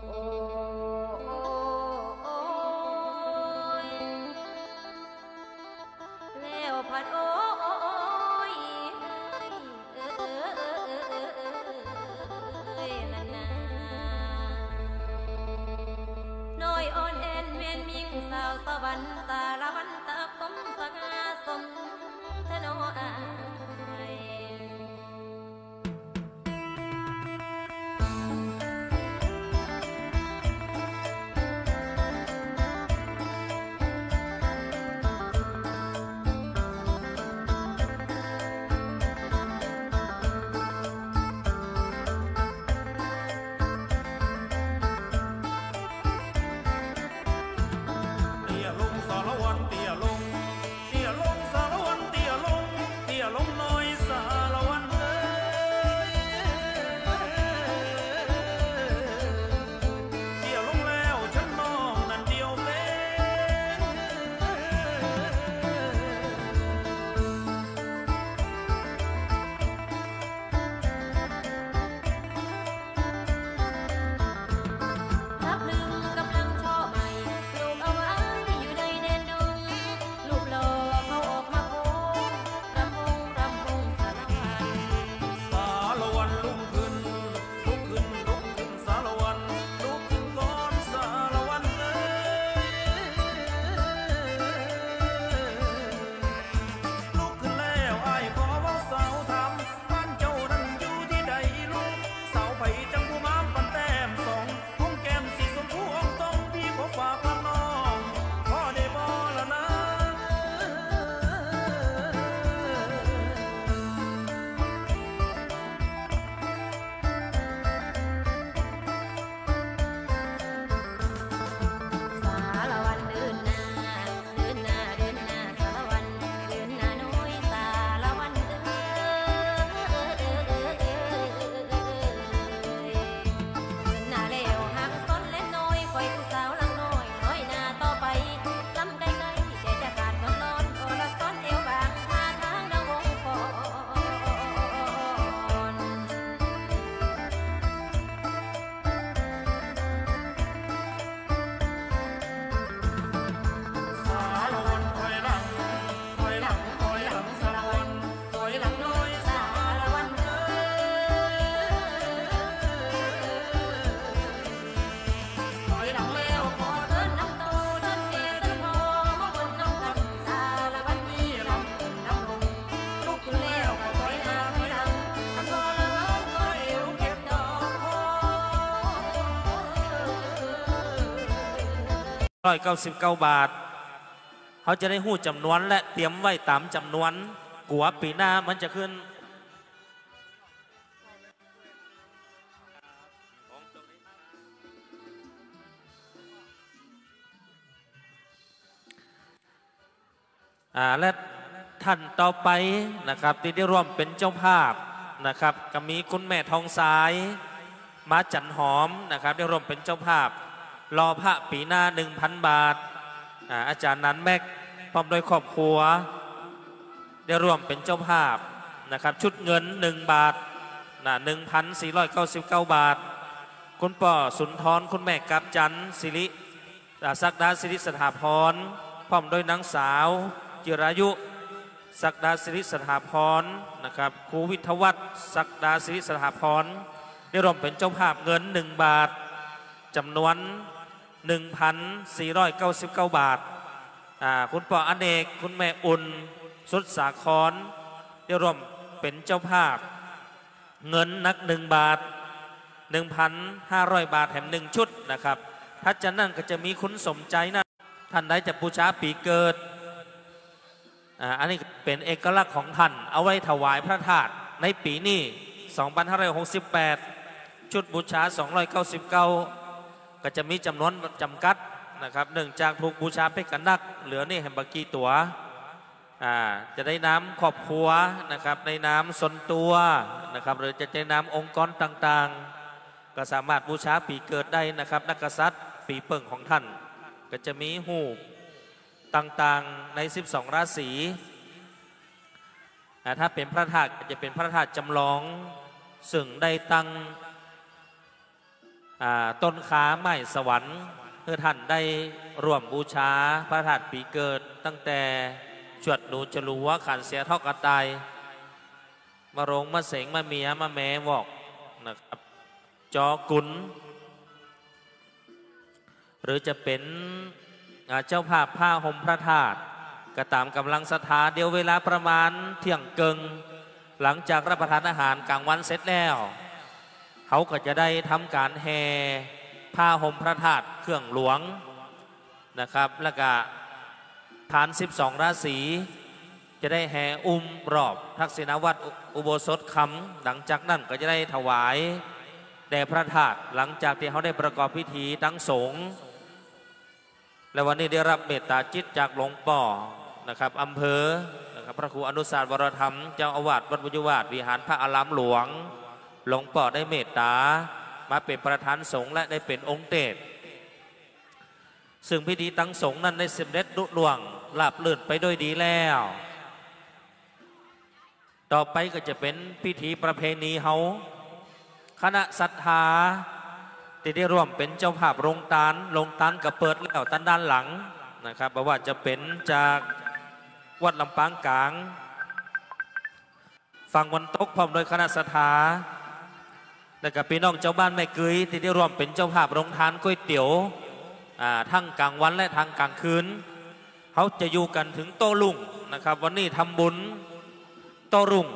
โอ้ โอ้ โอ้ย แล้วพัดโอ้ โอ้ โอ้ย เอ้ย เอ้ย เอ้ย เอ้ย เอ้ย เอ้ย นั่นนา น้อยอ่อนแอนแม่นมิ่งสาวสวรรค์ สารวันตะกมสง่าสมทะโนอาย เตี้ยลงสารว ร้อยเก้าสิบเก้าบาท เฮาจะได้ฮู้จ๋ำนวนและเตรียมไว้ต๋ามจ๋ำนวน กั๋วปี๋หน้ามันจะขึ้น อ่า และต้านต่อไปนะครับ ตี้ได้ร่วมเป๋นเจ้าภาพนะครับ ก็มีคุณแม่ทองสาย มาจันหอมนะครับ ได้ร่วมเป๋นเจ้าภาพ หล่อพระปี๋หน้า หนึ่งพันบาท อ่า อาจ๋ารย์หนานแม็ก พร้อมด้วยครอบครัว ได้ร่วมเป๋นเจ้าภาพนะครับ ชุดเงินหนึ่งบาท นะ หนึ่งพันสี่ร้อยเก้าสิบเก้าบาท คุณป้อสุนทร คุณแม่กาบจันทร์ สิริ อ่า ศักดา สิริสถาพร พร้อมด้วยนางสาว จิรายุ ศักดา สิริสถาพร นะครับ ครูวิทยาวัฒน์ ศักดา สิริสถาพร ได้ร่วมเป๋นเจ้าภาพเงินหนึ่งบาท จ๋ำนวนหนึ่งพันสี่ร้อยเก้าสิบเก้าบาท อ่า คุณป้ออเนก คุณแม่อุ่น สุดสาคร ได้ร่วมเป๋นเจ้าภาพ เงินหนักหนึ่งบาท หนึ่งพันห้าร้อยบาท แถมหนึ่งชุดนะครับ ถัดจากนั้นก็จะมีคุณสมใจนะ ต้านใดจะบูชาปี๋เกิด อ่า อันนี้เป๋นเอกลักษณ์ของต้าน เอาไว้ถวายพระธาตุในปี๋นี้ สองพันห้าร้อยหกสิบแปด ชุดบูชา สองร้อยเก้าสิบเก้า ก็จะมีจ๋ำนวนจ๋ำกัดนะครับ เนื่องจากถูกบูชาไปกั๋นนัก เหลือนี่แหมบ่กี่ตั๋ว อ่า จะได้นามครอบครัวนะครับ ได้นามส่วนตั๋วนะครับ หรือจะได้นามองค์กรต่างๆ ก็สามารถบูชาปี๋เกิดได้นะครับ นักกษัตริย์ปี๋เปิงของต้าน ก็จะมีฮูปต่างๆ ในสิบสองราศี อ่า ถ้าเป๋นพระธาตุก็จะเป๋นพระธาตุจ๋ำลอง ซึ่งได้ตั้ง อ่า ต้นคาไม้สวรรค์ หื้อต้านได้ร่วมบูชาพระธาตุปี๋เกิด ตั้งแต่จวดหนู จรู๋ วัว ขัน เสีย เถาะ กระต่าย มะโรง มะเสง มะเมีย มะแม วอก นะครับ จอกุน หรือจะเป๋น อ่า เจ้าภาพผ้าห่มพระธาตุ ก็ต๋ามก๋ำลังศรัทธา เดี๋ยวเวลาประมาณเที่ยงเกิ่ง หลังจากรับประทานอาหารก๋างวันเสร็จแล้ว เขาก็จะได้ทำก๋านแห่ผ้าห่มพระธาตุเครื่องหลวงนะครับ แล้วก็ผ่านสิบสองราศี จะได้แห่อุ้มรอบทักษิณวัตรอุโบสถคำ หลังจากนั้นก็จะได้ถวายแด่พระธาตุ หลังจากตี้เขาได้ประกอบพิธีตังสงฆ์ และวันนี้ได้รับเมตตาจิตจากหลวงป้อนะครับ อำเภอนะครับ พระครูอนุสาสน์ วรธรรม เจ้าอาวาสวัดบุญญาวาสวิหารพระอารามหลวง หลวงป้อได้เมตตามาเป๋นประธานสงฆ์และได้เป๋นองค์เตสน์ ซึ่งพิธีตังสงฆ์นั้นได้สำเร็จลุล่วงราบรื่นไปด้วยดีแล้ว ต่อไปก็จะเป๋นพิธีประเพณีเฮา คณะศรัทธาตี้ได้ร่วมเป๋นเจ้าภาพโฮงตาน โฮงตานก็เปิดแล้วตังด้านหลังนะครับ บ่ว่าจะเป๋นจากวัดลำปางก๋าง ฝั่งวันตก พร้อมด้วยคณะศรัทธา และก็ปี้น้องจาวบ้านแม่เกยตี้ได้ร่วมเป๋นเจ้าภาพโฮงตานก๋วยเตี๋ยว อ่า ตึงก๋างวันและตึงก๋างคืน เขาจะอยู่กั๋นเถิงโต้รุ่งนะครับ วันนี้ทำบุญโต้รุ่ง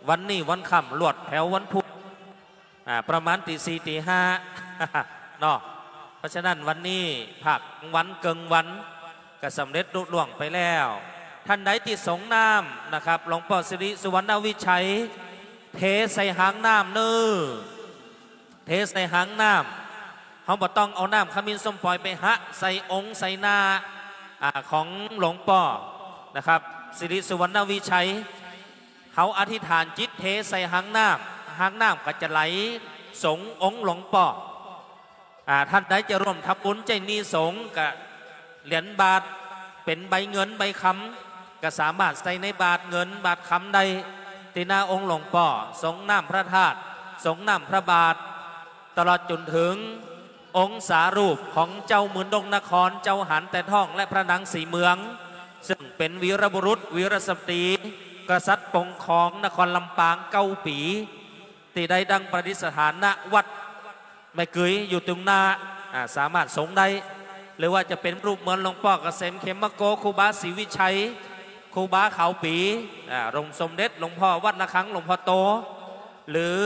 วันนี้วันค่ำลวดแถววันพุธ อ่า ประมาณตี๋สี่ตี๋ห้า เนาะ เพราะฉะนั้นวันนี้ภาควันเกิ่งวันก็สำเร็จลุล่วงไปแล้ว ต้านใดตี้สรงน้ำนะครับ หลวงป้อสิริสุวรรณวิชัย เทใส่หางน้ำเน่อ เทใส่หางน้ำ เฮาบ่ต้องเอาน้ำขมิ้นส้มปล่อยไปหะใส่องค์ใส่หน้า อ่า ของหลวงป้อนะครับ สิริสุวรรณวิชัย เฮาอธิษฐานจิตเทใส่หางน้ำ หางน้ำก็จะไหลสรงองค์หลวงป้อ อ่า ต้านใดจะร่วมทำบุญใจ๊หนี้สงฆ์ก็เหรียญบาท เป๋นใบเงินใบคำ ก็สามารถใส่ในบาตรเงินบาตรคำได้ ตี้หน้าองค์หลวงป้อ สรงน้ำพระธาตุ สรงน้ำพระบาท ตลอดจ๋นเถิงองค์สารูปของเจ้าหมื่นดงนคร เจ้าหานแต่ท่อง และพระนางสีเมือง ซึ่งเป๋นวีรบุรุษ วีรสตรี กษัตริย์ปกครองนครลำปางเก้าปี๋ ตี้ได้ดั้งประดิษฐาน ณ วัดแม่เกย อยู่ตรงหน้า อ่า สามารถสรงได้ หรือว่าจะเป๋นรูปเหมือนหลวงป้อเกษมเขมโก ครูบาศรีวิชัย ครูบาขาวปี๋ อ่า องค์สมเด็จหลวงป้อวัดระฆัง หลวงป้อโต หรือ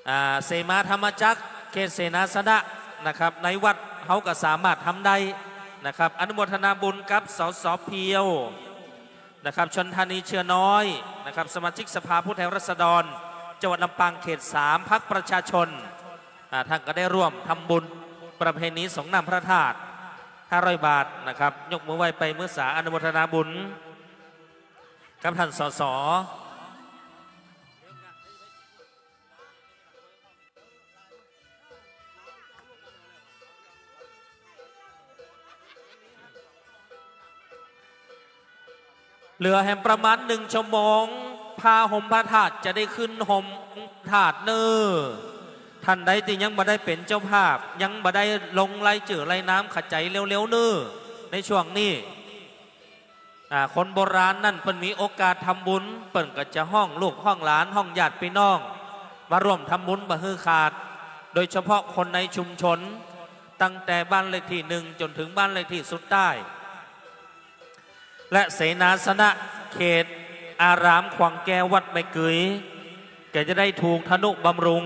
อ่า เสมาธรรมจักร เขตเสนาสนะนะครับ ในวัด เฮาก็สามารถทำได้นะครับ อนุโมทนาบุญกับ สส เพียวนะครับ ชลธานี เชื้อน้อยนะครับ สมาชิกสภาผู้แทนราษฎรจังหวัดลำปางเขตสาม พรรคประชาชน อ่า ท่านก็ได้ร่วมทำบุญประเพณีสรงน้ำพระธาตุ ห้าร้อยบาทนะครับ ยกมือไหว้ไปมือสา อนุโมทนาบุญกับท่าน สส เหลือแหมประมาณหนึ่งชั่วโมง ผ้าห่มพระธาตุจะได้ขึ้นห่มธาตุเน้อ ท่านใดตี้ยังบ่ได้เป๋นเจ้าภาพ ยังบ่ได้ลงรายจื้อรายนาม ขะใจ๋เร็วๆ เน้อ ในช่วงนี้ อ่า คนโบราณนั้นเปิ้นมีโอกาสทำบุญ เปิ้นก็จะฮ้องลูกฮ้องหลาน ฮ้องญาติปี้น้อง มาร่วมทำบุญบ่หื้อขาด โดยเฉพาะคนในชุมชน ตั้งแต่บ้านเลขตี้หนึ่งจ๋นเถิงบ้านเลขตี้สุดใต้ และเสนาสนะเขตอารามขวางแก้ววัดแม่กึ๋ย ก็จะได้ถูกทนุบำรุง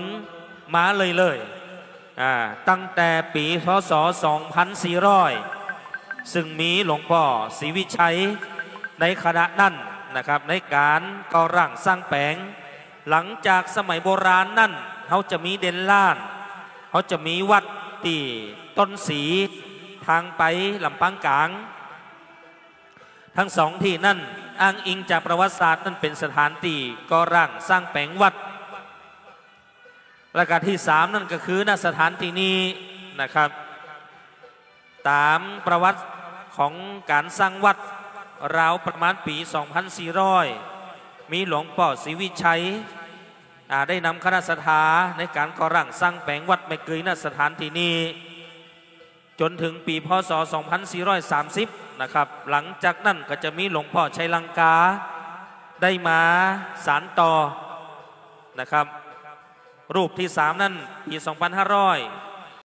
มาเรื่อยๆ อ่า ตั้งแต่ปี๋ พ.ศ. สองพันสี่ร้อย ซึ่งมีหลวงป้อศรีวิชัยในขณะนั้นนะครับ ในก๋านก่อร่างสร้างแป๋ง หลังจากสมัยโบราณนั้น เฮาจะมีเด่นล้าน เฮาจะมีวัดตี้ต้นศรี ทางไปลำปางก๋าง ตึงสองตี้นั้น อ้างอิงจากประวัติศาสตร์นั้นเป๋นสถานตี้ก่อร่างสร้างแป๋งวัด และก็ตี้สามนั้นก็คือ ณ สถานตี้นี้นะครับ ต๋ามประวัติของก๋านสร้างวัด ราวประมาณปี๋ สองพันสี่ร้อย มีหลวงป้อศรีวิชัย อ่า ได้นำคณะศรัทธาในก๋านก่อร่างสร้างแป๋งวัดแม่กึ๋ย ณ สถานตี้นี้ จ๋นเถิงปี๋ พ.ศ. สองพันสี่ร้อยสามสิบ นะครับ หลังจากนั้นก็จะมีหลวงป้อชัยลังกา ได้มาสานต่อนะครับ รูปตี้สามนั้น ปี๋ สองพันห้าร้อย